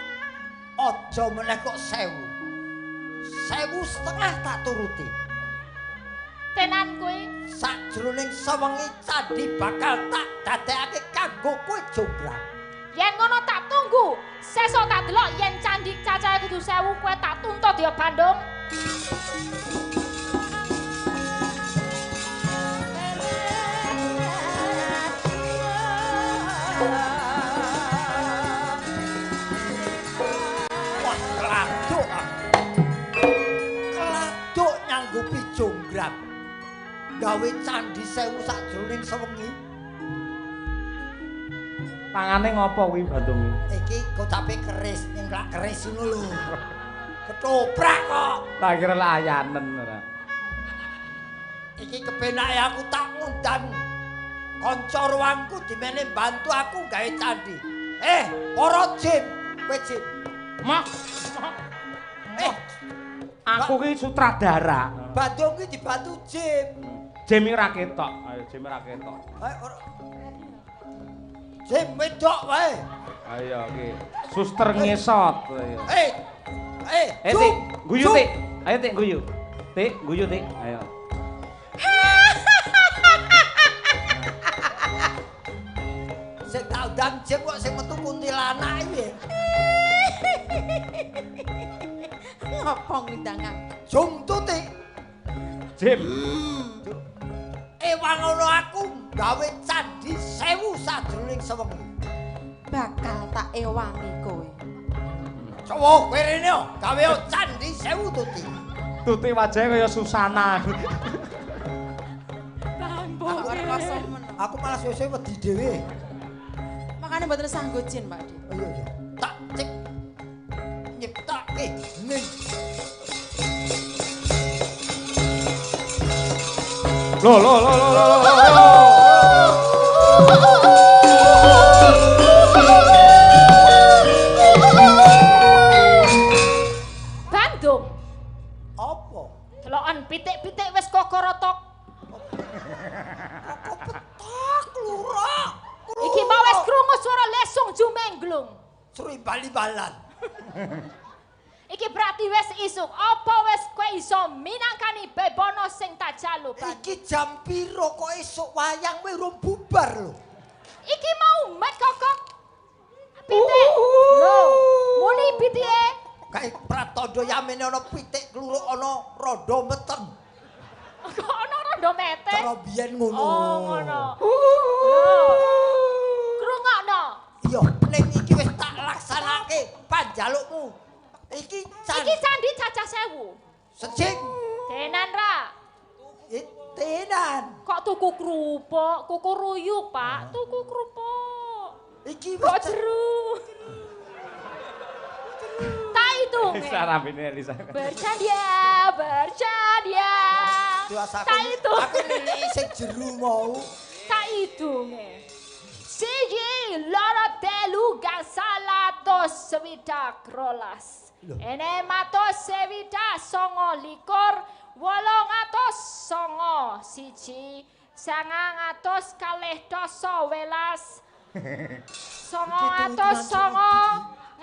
Aja meneh kok 1000. 1000,5 tak turuti. Tenan kowe sajroning sewengi candi bakal tak dadekake kanggo kowe Jonggrang. Yen ngono tak tunggu. Sesuk tak delok yen candi cacahe kudu 1000 kowe tak tuntut ya Bandung. Wah, keladuk. Keladuk nyanggupi Jonggrang. Gawe candi 1000 sajroning sewengi. Tangane ngopo kuwi Bandung? Iki kocape keris, nyengklak keris ngono lho. Ketoprak kok. Tak kira layanen ora. Iki kepenake aku tak ngundang kanca ruangku dimene bantu aku gawe candi. Para jin, kowe jin. Mak. Aku ki sutradara. Bandung ki dibantu jin. Jim ora ketok. Ayo jim ora ketok. Ayo ora. Jim wedok wae. Ayo iki. Suster ngesot. Ayo. Tik, guyu Tik. Ayo Tik guyu. Tik, guyu Tik. Ayo. Sing tak undang jim kok sing metu kuntilanak iki. Ngopo ngundang aku? Jum Tuti. Jim. Ewang ngono aku gawe candi 1000 sajroning sewengi. Bakal tak ewangi kowe. Cowo kowe rene gawe candi 1000 Tuti. Tuti wajahe kaya Susana. Aku malah suwe-suwe wedi dhewe. Makane mboten sanggup jin, Pak De. Oh iya iya. Tak cek nyiptake ning. Lo lo lo lo lo lo. Bandung. Apa? Deloken pitik-pitik wis kokorotok. Kok petok lho. Blung. Seru bali-balan. Iki berarti wis isuk. Apa wis kowe iso minangkani bebono sing tak jaluk? Iki jam piro kok esuk wayang kowe urung bubar lho. Iki mau met kokok. Pitik. Lho, muni pitike. Kae pratandha yamene ana pitik kluruk ana rondo meteng. Kok ana rondo meteng? Cara biyen ngono. Oh, ngono. Krungokno. Iya, ning iki wis tak laksanake panjalukmu. Iki candi cacah 1000. Sejing. Tenan ra? Tenan. Kok tuku kerupuk, kuku ruyuk, Pak. Tuku kerupuk. Iki kok jeru. Tak hitung. Elisa rambine Elisa. Bercandia, bercandia. Tak hitung. Aku niliki sing jeru mau. Tak hitung. 1, 2, 3, 4, 5, 6. 629,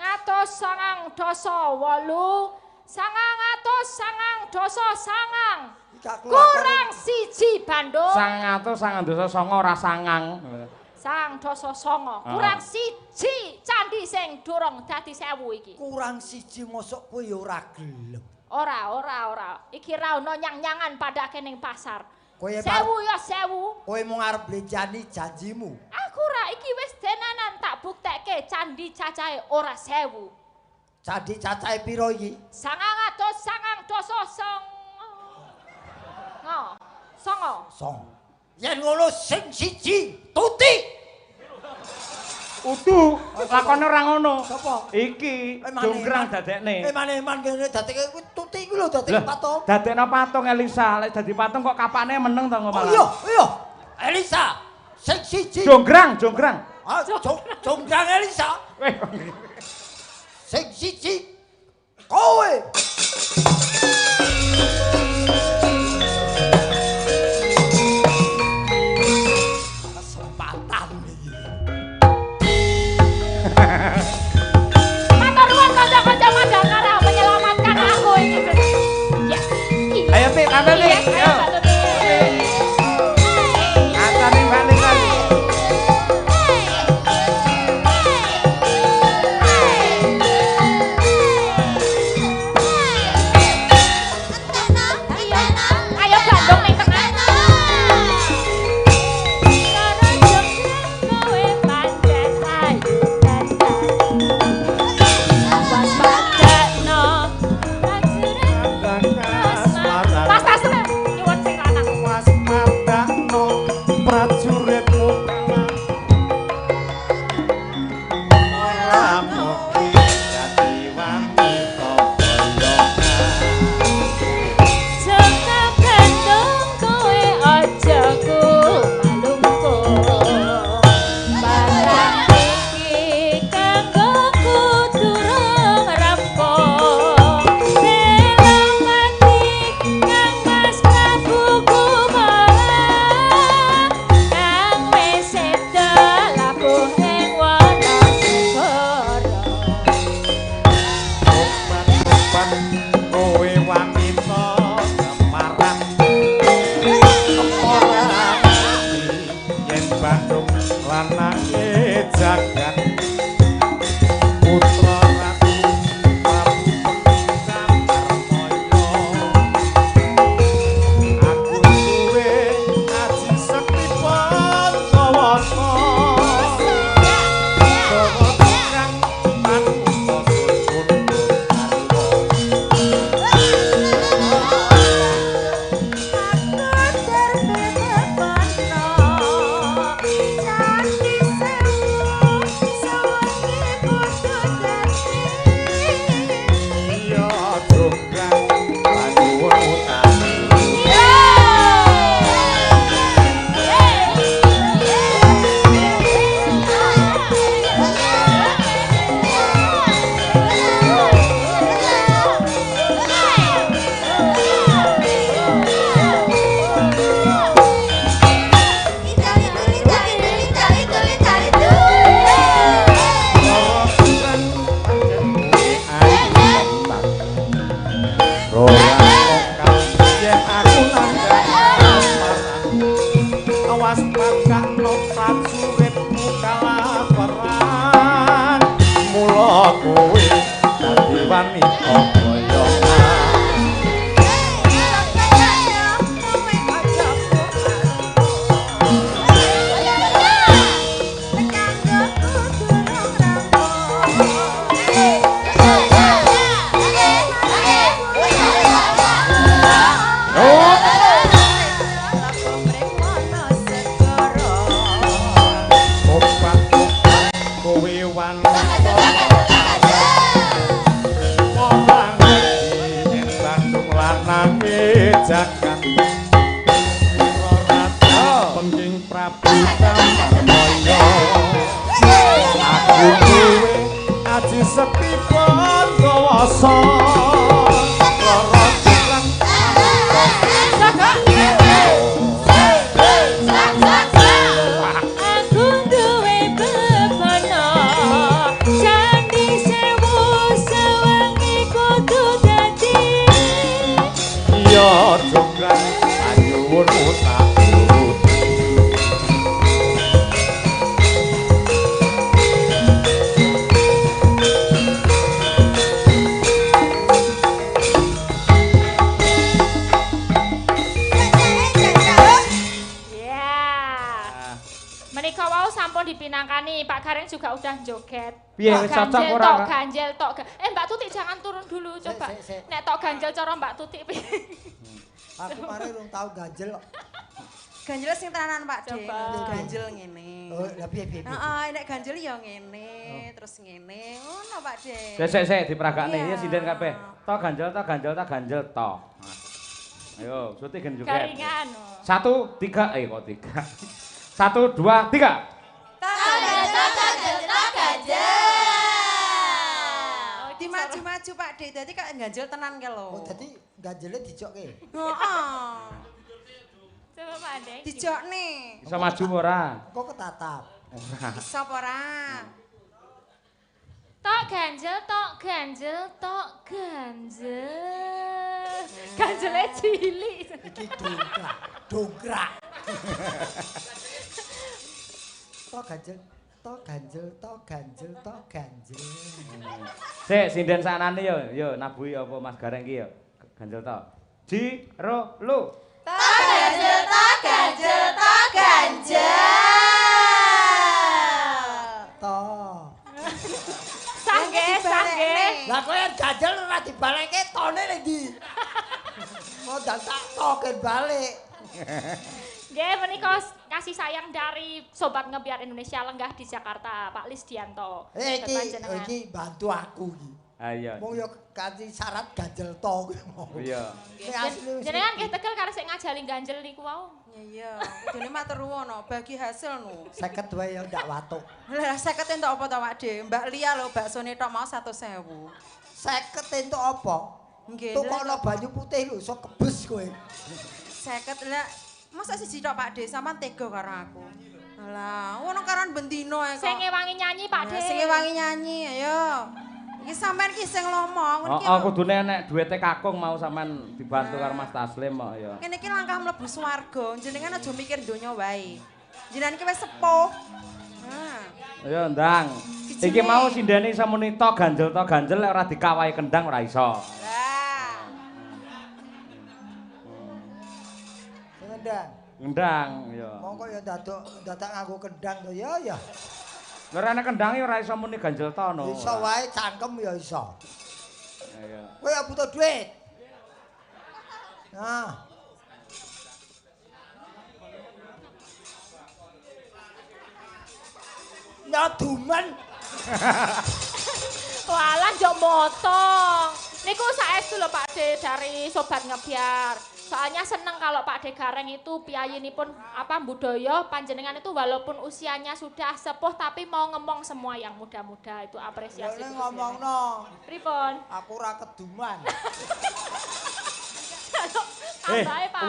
891, 912, 909, 998, 999. Kurang 1 Bandung. 999 ora sangang. 999 kurang 1 candi sing durung dadi 1000 iki. Kurang 1 mosok kowe ya ora gelem. Ora, ora, ora. Iki ra ono nyang-nyangan padake ning pasar. 1000 ya 1000. Kowe mung arep blenjani janjimu. Aku ora, iki wis denanan tak buktekke candi cacahe ora 1000. Candi cacahe piro iki? 999. Songo. Song. Yen ngono sing 1 tuti. Udu, lakone ora ngono. Sapa? Iki jonggrang dadekne. Eman-eman kene dadekke kuwi tuti kuwi lho dadekke patung. Dadekno patung Elisa, lek dadi patung kok kapane meneng to malah. Oh iya, iya. Elisa, sing 1. Jonggrang, jonggrang. Ah, jonggrang Elisa. Sing 1 kowe. Matur nuwun kanca-kanca Madangkara menyelamatkan aku ini. Ya. Ayo Tik, tampil Tik. Ayo. Kancane Mbak Lisa. Ayo Bandung ning tengah. Mas tas nyuwun sing lanang. Prajuritmu ora mung dadi wanita Jaka Bandung kowe aja kumalungkung. Barang iki kanggo durung rampung. Senopati Kang Mas Prabu Kumara kang wis seda labuh ing Wanasegara. Obat-obat kowe wanita kemarat ora ngerti yen Bandung lanange jagat putra ratu Prabu Darmaya aku duwe aji sekti Pancawata. Kang manungsa sun Aku terpepano candi sing Awas pakakno prajuritmu kalaperan. Mula kowe dadi wanita boyongan. Piye wis cocok ora? Tok ganjel tok. Mbak Tuti jangan turun dulu coba. Nek tok ganjel cara Mbak Tuti piye? Aku mari urung tau ganjel kok. Ganjel sing tenanan Pak De. Ganjel ngene. Oh, lha piye piye. Heeh, nek ganjel ya ngene, terus ngene. Ngono Pak De. Sik sik diperagakne ya sinden kabeh. Tok ganjel tok ganjel tok ganjel tok. Ayo, Suti gen joget. Garingan. 1 3 kok 3. 1 2 3. Dimaju-maju Pak De, dadi kok ganjel tenan ke lho. Oh, dadi ganjele dijokke. Heeh. Coba Pak De. Dijokne. Iso maju ora? Kok ketatap. Ora. Iso apa ora? Tok ganjel, tok ganjel, tok ganjel. Ganjele cilik. Iki dongkrak, dongkrak. Tok ganjel. Tok ganjel, tok ganjel, tok ganjel. Sik, sinden saknane yo, yo nabuhi apa Mas Gareng ki yo. Ganjel tok. Ji, ro, lu. Tok ganjel, tok ganjel, tok ganjel. Tok. Sangge, sangge. Lah kowe ganjel ora dibalekke tone ning ndi? Mau tak token balik. Nggih, menika kasih sayang dari Sobat Ngebyar Indonesia lenggah di Jakarta, Pak Lisdianto. Iki bantu aku iki. Ah iya. Wong yo kanthi syarat ganjel to kuwi mau. Iya. Jenengan nggih tegel karo sik ngajali ganjel niku wau. Iya, kudune matur nuwun no, bagi hasil no. 50 wae yo ndak watuk. Lah 50 entuk apa to Pak De? Mbak Lia lho baksone tok mau 100.000. 50 entuk apa? Nggih. Tukokno banyu putih lho iso kebes kowe. 50 lah. Masa siji tok Pak De, sampean tega karo aku. Alah, ngono karon bendino ae kok. Sing ngewangi nyanyi Pak De. Sing ngewangi nyanyi, ayo. Iki sampean ki sing lomo, ngono iki. Heeh, kudune nek duwite kakung mau sampean dibantu karo Mas Taslim kok ya. Kene iki langkah mlebu swarga, jenengan aja mikir donya wae. Jenengan iki wis sepuh. Nah. Ayo ndang. Iki mau sindene iso muni tok ganjel lek ora dikawahi kendang ora iso. Lah. Kendang. Kendang ya. Mongko ya dadak nganggo kendang to ya ya. Lha ora ana kendange ora iso muni ganjel to no. Iso wae cangkem ya iso. Iya. Kowe ya butuh duit. Nah. Nyaduman. Walah njok motong. Niku saestu lho Pak De dari Sobat Ngebyar. Soalnya seneng kalau Pak De Gareng itu piyayinipun apa budaya panjenengan itu walaupun usianya sudah sepuh tapi mau ngomong semua yang muda-muda itu apresiasi. Lha ngomongno. Pripun? Aku ora keduman.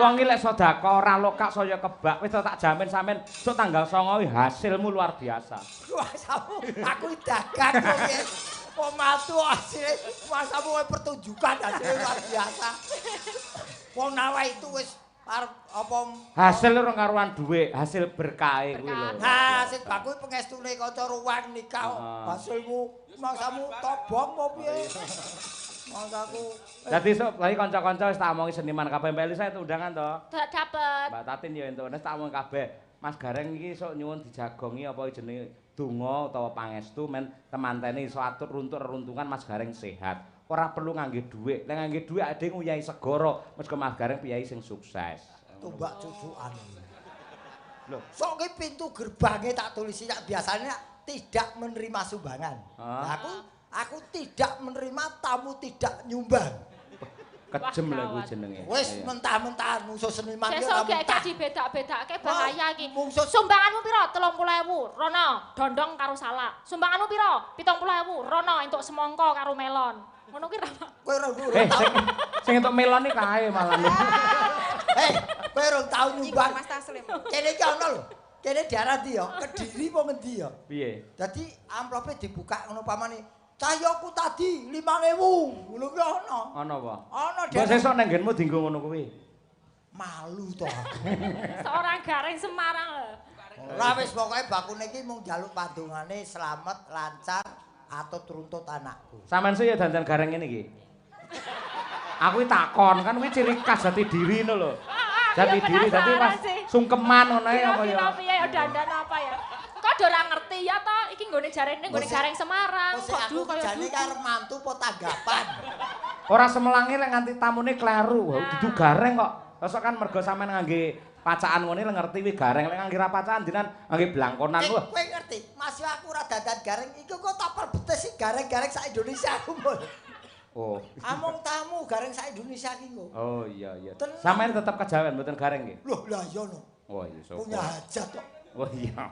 Wong iki lek sedekah ora lokak saya kebak wis tak jamin sampean sok tanggal 9 hasilmu luar biasa. Kuasamu aku dagang kok. Wong matu hasilnya kuasamu pertunjukan hasilnya luar biasa. Wong nawa itu wis Arep apa hasil ora karuan dhuwit, hasil berkahe kuwi lho. Nah, sing baku pengestune kanca ruwang nikah hasilmu mangsamu tobong apa piye? Mangsaku. Dadi sok lha kanca-kanca wis tak omongi seniman kabeh. Mbak Elisa itu undangan to? Dapet. Mbak Tatin ya entuk, wis tak omongi kabeh. Mas Gareng iki sok nyuwun dijagongi apa jenenge donga utawa pangestu men temantene iso atur runtuk-runtungan Mas Gareng sehat. Ora perlu ngangge dhuwit. Nek ngangge dhuwit ade nguyahi segara, mergo Mas Gareng piyayi sing sukses. Tumbak cucukan. Lho, sok ki pintu gerbange tak tulisi tak biasanya tidak menerima sumbangan. Nah, aku tidak menerima tamu tidak nyumbang. Kejem lho kuwi jenenge. Wis mentah-mentahan mungsuh seniman ki ora mentah. Sesuk gek dibedak-bedake bahaya iki. Sumbanganmu pira? 30.000. Rono, dondong karo salak. Sumbanganmu pira? 70.000. Rono entuk semangka karo melon. Ngono ki ra. Kowe ora tau. Sing entuk melon iki kae malah. Kowe ora tau nyumbang. Mas Taslim. Kene iki ana lho. Kene daerah ndi ya? Kediri apa ngendi ya? Piye? Dadi amplope dibuka ngono pamane. Cahyoku tadi 5.000. Ngono kuwi ana. Ana apa? Ana. Mbok sesuk nang nggenmu dienggo ngono kuwi. Malu to aku. Seorang Gareng Semarang lho. Ora wis pokoke bakune iki mung njaluk pandongane slamet, lancar atau runtut anakku. Sampeyan sih ya dandan Gareng ngene iki. Aku iki takon kan kuwi ciri khas jati diri ngono lho. Jati diri dadi pas sungkeman ngono ae apa ya. Piye ya dandan apa ya. Kok ora ngerti ya to iki nggone jarene nggone Gareng Semarang kok du kaya jane arep mantu apa tanggapan. Ora semelange lek nganti tamune kleru, dudu Gareng kok. Sosok kan mergo sampean ngangge pacaan ngene lek ngerti kuwi Gareng, lek ngangge ra pacaan jenengan ngangge blangkonan lho. Kowe ngerti, Mas aku ora dandan Gareng iku kok tak perbetes si Gareng-gareng sak Indonesia aku. Oh. Among tamu Gareng sak Indonesia iki kok. Oh iya iya. Sampeyan tetep kejawen mboten Gareng nggih? Loh lah iya no. Oh iya sapa. Punya hajat kok. Oh iya.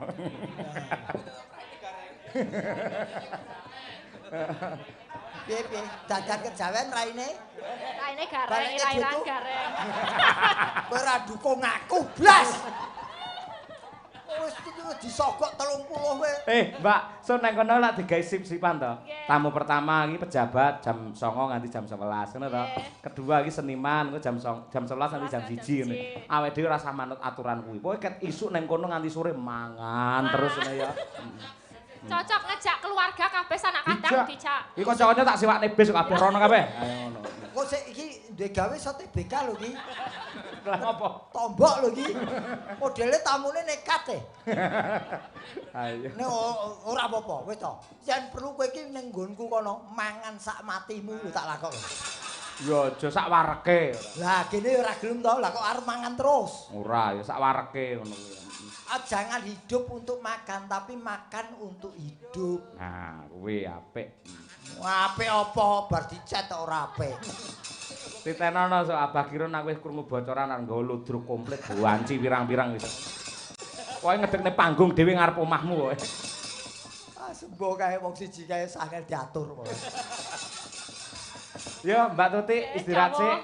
Piye piye dandan kejawen raine? Raine Gareng, rairan Gareng. Kowe ora dukung aku blas. Wis disogok 30 kowe. Mbak, so nang kono lak digawe sip-sipan to. Tamu pertama iki pejabat jam 09.00 nganti jam 11 ngono to. Kedua iki seniman engko jam 11 nganti jam 1 ngene. Awake dhewe ora usah manut aturan kuwi. Pokoke ket isuk nang kono nganti sore mangan terus ngono ya. Cocok ngejak keluarga kabeh sanak kadang dijak. Iki kanca-kanca tak sewakne bis kabeh rono kabeh. Ayo ngono. Kok sik iki duwe gawe iso TBK lho iki. Lah apa? Tombok lho iki. Modele tamune nekat e. Ayo. Nek ora apa-apa wis to. Yen perlu kowe iki ning nggonku kono mangan sak matimu lho tak lakok. Ya aja sak wareke. Lah kene ora gelem to, lah kok arep mangan terus. Ora ya sak wareke ngono kuwi. Jangan hidup untuk makan, tapi makan untuk hidup. Nah, kuwi apik. Apik apa? Bar dicet ora apik. Titenono sok Abah Kirun aku wis krungu bocoran arep nggawa ludruk komplit wanci pirang-pirang wis. Pokoke ngedekne panggung dhewe ngarep omahmu pokoke. Ah, sembo kae wong siji kae angel diatur pokoke. Yo, Mbak Tuti istirahat sik.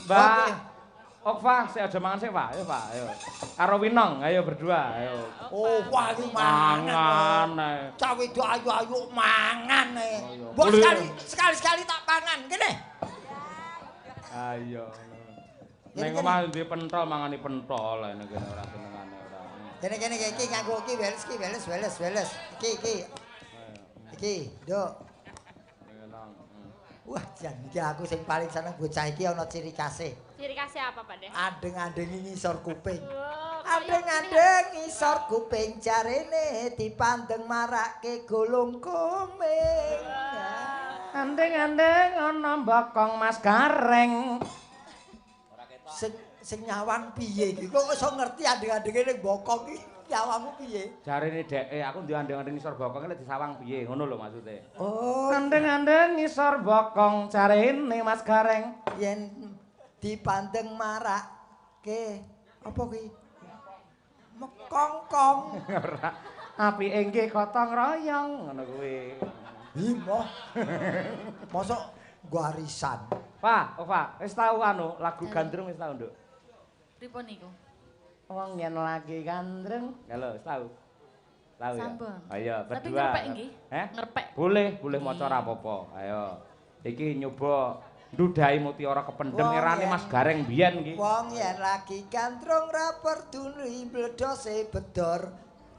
Mbak Okfa, saya aja mangan sik, Pak. Ayo, Pak, ayo. Karo Winong, ayo berdua, ayo. Oh, wah iki mangan. Cah wedok ayu-ayu mangan e. Mbok sekali-sekali tak pangan, kene. Ayo. Ning omah duwe pentol mangani pentol nek kene ora senengane ora. Kene-kene iki nganggo iki weles iki weles weles weles. Iki iki. Iki, Nduk. Wah, jan iki aku sing paling seneng bocah iki ana ciri khase. Ciri khasnya apa, Pak De? Andeng-andeng ngisor kuping. Andeng-andeng ngisor kuping jarene dipandeng marake golong komeng. Andeng-andeng ana mbokong Mas Gareng. Sing nyawang piye iki? Kok iso ngerti andeng-andenge ning bokong iki? Nyawangmu piye? Jarene dheke aku duwe andeng-andeng ngisor bokong lek disawang piye ngono lho maksude. Oh, andeng-andeng ngisor bokong jarene Mas Gareng yen dipandeng marake apa kuwi? Mekongkong. Ora. Apike nggih gotong royong ngono kuwi. Himoh. Mosok nggo arisan. Pak, oh Pak, wis tau anu lagu Gandrung wis tau, Nduk? Pripun niku? Wong yen lagi gandrung. Ya lho, wis tau. Tau ya. Ayo berdua. Tapi ngerpek nggih? Heh? Ngerpek. Boleh, boleh maca ora apa-apa. Ayo. Iki nyoba Ndudahi mutiara kependem erane Mas Gareng biyen iki. Wong yen lagi gandrung ra peduli bledose bedor.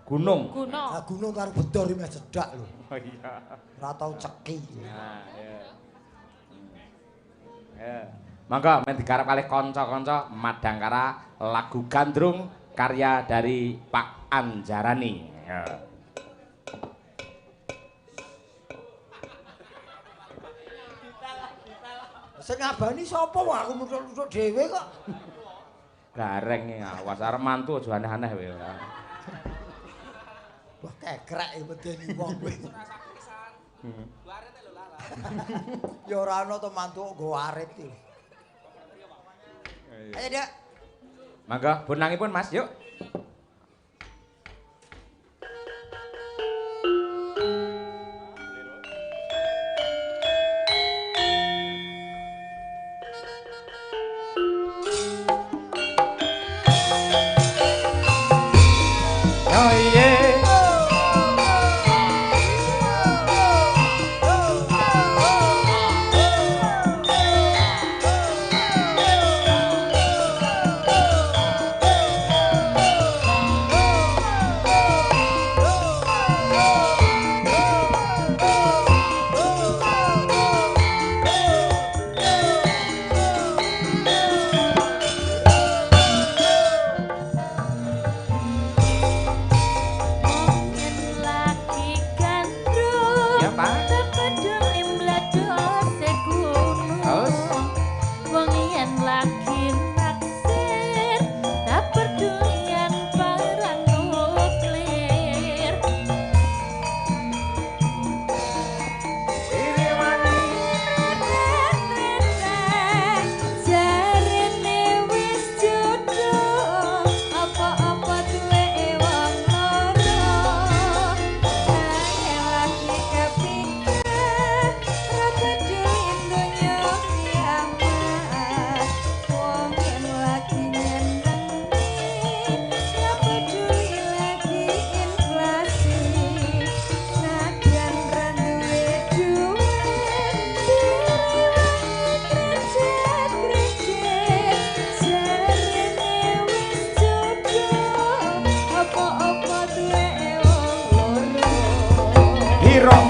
Gunung. Gunung. Lah gunung karo bedor iki meh cedhak lho. Oh iya. Ora tau ceki. Nah, iya. Ya. Monggo men digarap kalih kanca-kanca Madangkara lagu Gandrung karya dari Pak Anjarani. Ya. Sing ngabani sapa wong aku muthuk-muthuk dhewe kok. Gareng awas arep mantu aja aneh-aneh kowe. Wah kekrek medeni wong kowe. Ya ora ana to mantu kok nggo arit iki. Ayo, Dik. Mangga bonangipun Mas, yuk.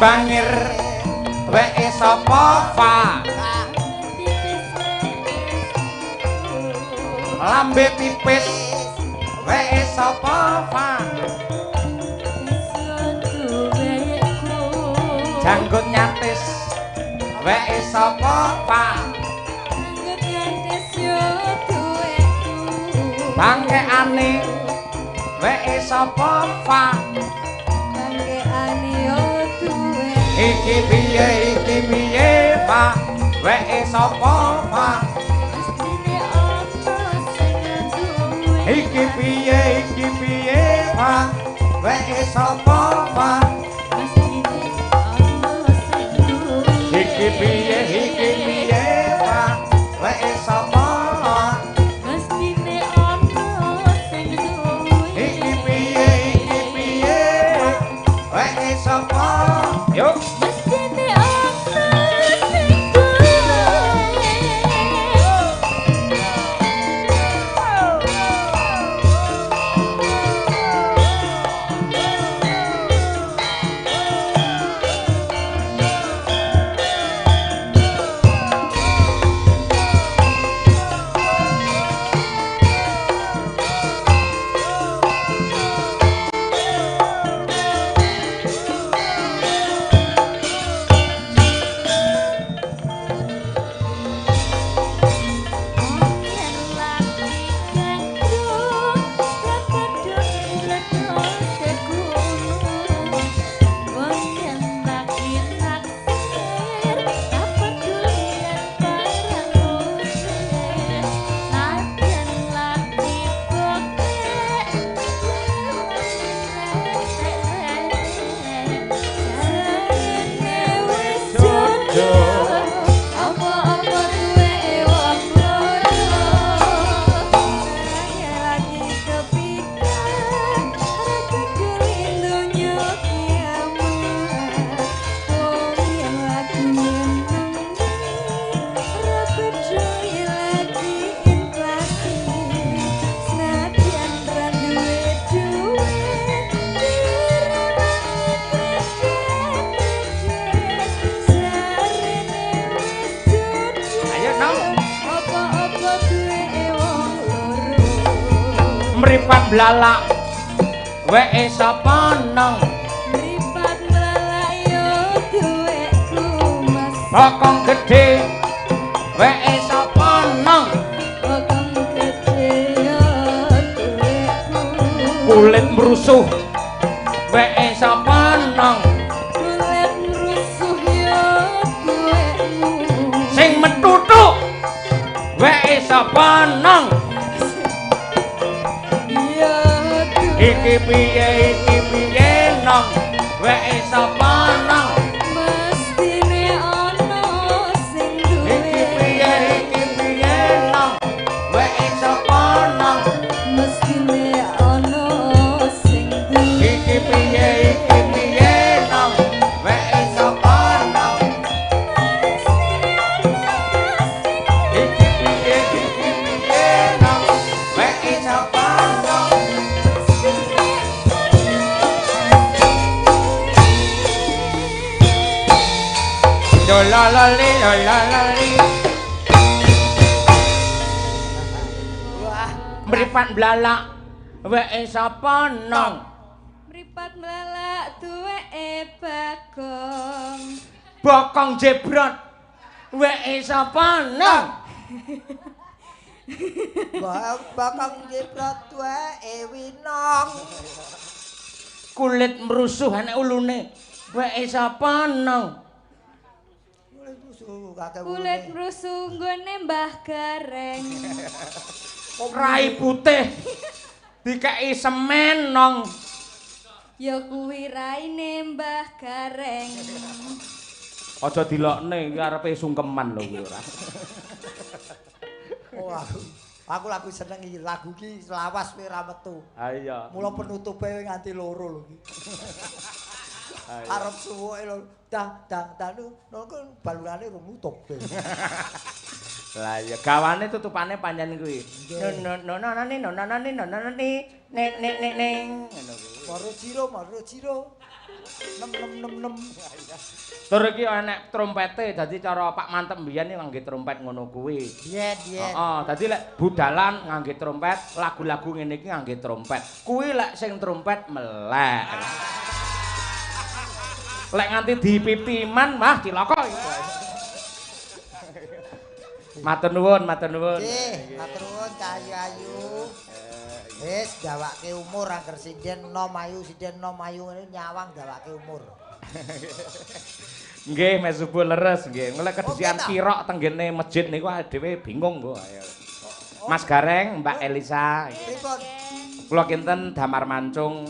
Bangir weke sapa fa lambe tipis weke sapa fa janggut nyatis weke sapa fa bangkeane weke sapa fa iki piye Pak weke sapa Pak iki piye Pak weke sapa Pak iki piye Pak weke sapa iki piye weke sapa. Yuk. blalak weke sapa nong? Mripat mlalak yo duwekku Mas. Bokong gedhe weke sapa nong? Bokong gedhe yo duwekku. Kulit mrusuh weke sapa nong? Kulit mrusuh yo duwekmu. Sing metutuk weke sapa nong? Iki piye nong weke sapa nong? Mestine ana sing duwe. Iki piye nong weke sapa nong? Mestine ana sing duwe. Iki piye nong weke sapa nong? Iki piye nong weke sapa nong? La la li la la li. Wah, mripat blalak weke sapa nong? Mripat mlalak duweke Bagong. Bokong jebrot weke sapa nong? Bokong jebrot duweke Winong. Kulit mrusuh enek ulune weke sapa nong? Kulit mrusuh nggone Mbah Gareng. Rai putih dikeki semen nong. Ya kuwi raine Mbah Gareng. Aja dilokne iki arepe sungkeman lho kuwi ora. Oh, aku lagu seneng iki, lagu iki lawas kowe ora metu. Ha iya. Mula penutupe nganti loro lho iki. Arep suwuke lho, dang dang danu, nongko balurane rung nutup. Lah iya, gawane tutupane pancen kuwi. No no no no no no no no no ne ne ne neng ngono kuwi. Maro ciro, maro ciro. 6 6 6 6. Tur iki enek trompete, dadi cara Pak Mantep mbiyen iki ngangge trompet ngono kuwi. Biyen, biyen. Heeh, dadi lek budalan ngangge trompet, lagu-lagu ngene iki ngangge trompet. Kuwi lek sing trompet melek. Lek nganti dipitiman mah cilaka iki. Matur nuwun, matur nuwun. Nggih, matur nuwun Cah Ayu. Wis dawake umur angger sinden nom ayu, sinden nom ayu ngene nyawang dawake umur. Nggih, mes subuh leres nggih. Lek kedisian kirok tenggene masjid niku dhewe bingung kok. Mas Gareng, Mbak Elisa. Pripun? Kula kinten damar mancung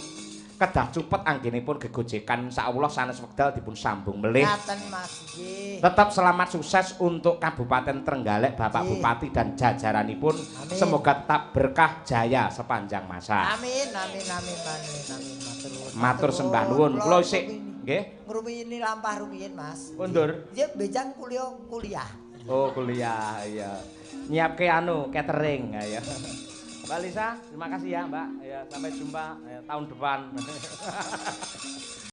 kedah cupet anggenipun gegojekan insyaallah sanes wekdal dipun sambung melih. Ngaten Mas nggih. Tetap selamat sukses untuk Kabupaten Trenggalek, Bapak Nggih. Bupati dan jajaranipun. Amin. Semoga tetap berkah jaya sepanjang masa. Amin amin amin amin amin matur nuwun. Matur sembah nuwun. Kula isih nggih. Ngrumiyini lampah rumiyin Mas. Mundur. Nggih benjang kuliah. Oh, kuliah iya. Nyiapke anu catering ayo. Mbak Lisa, terima kasih ya Mbak. Ya, sampai jumpa tahun depan.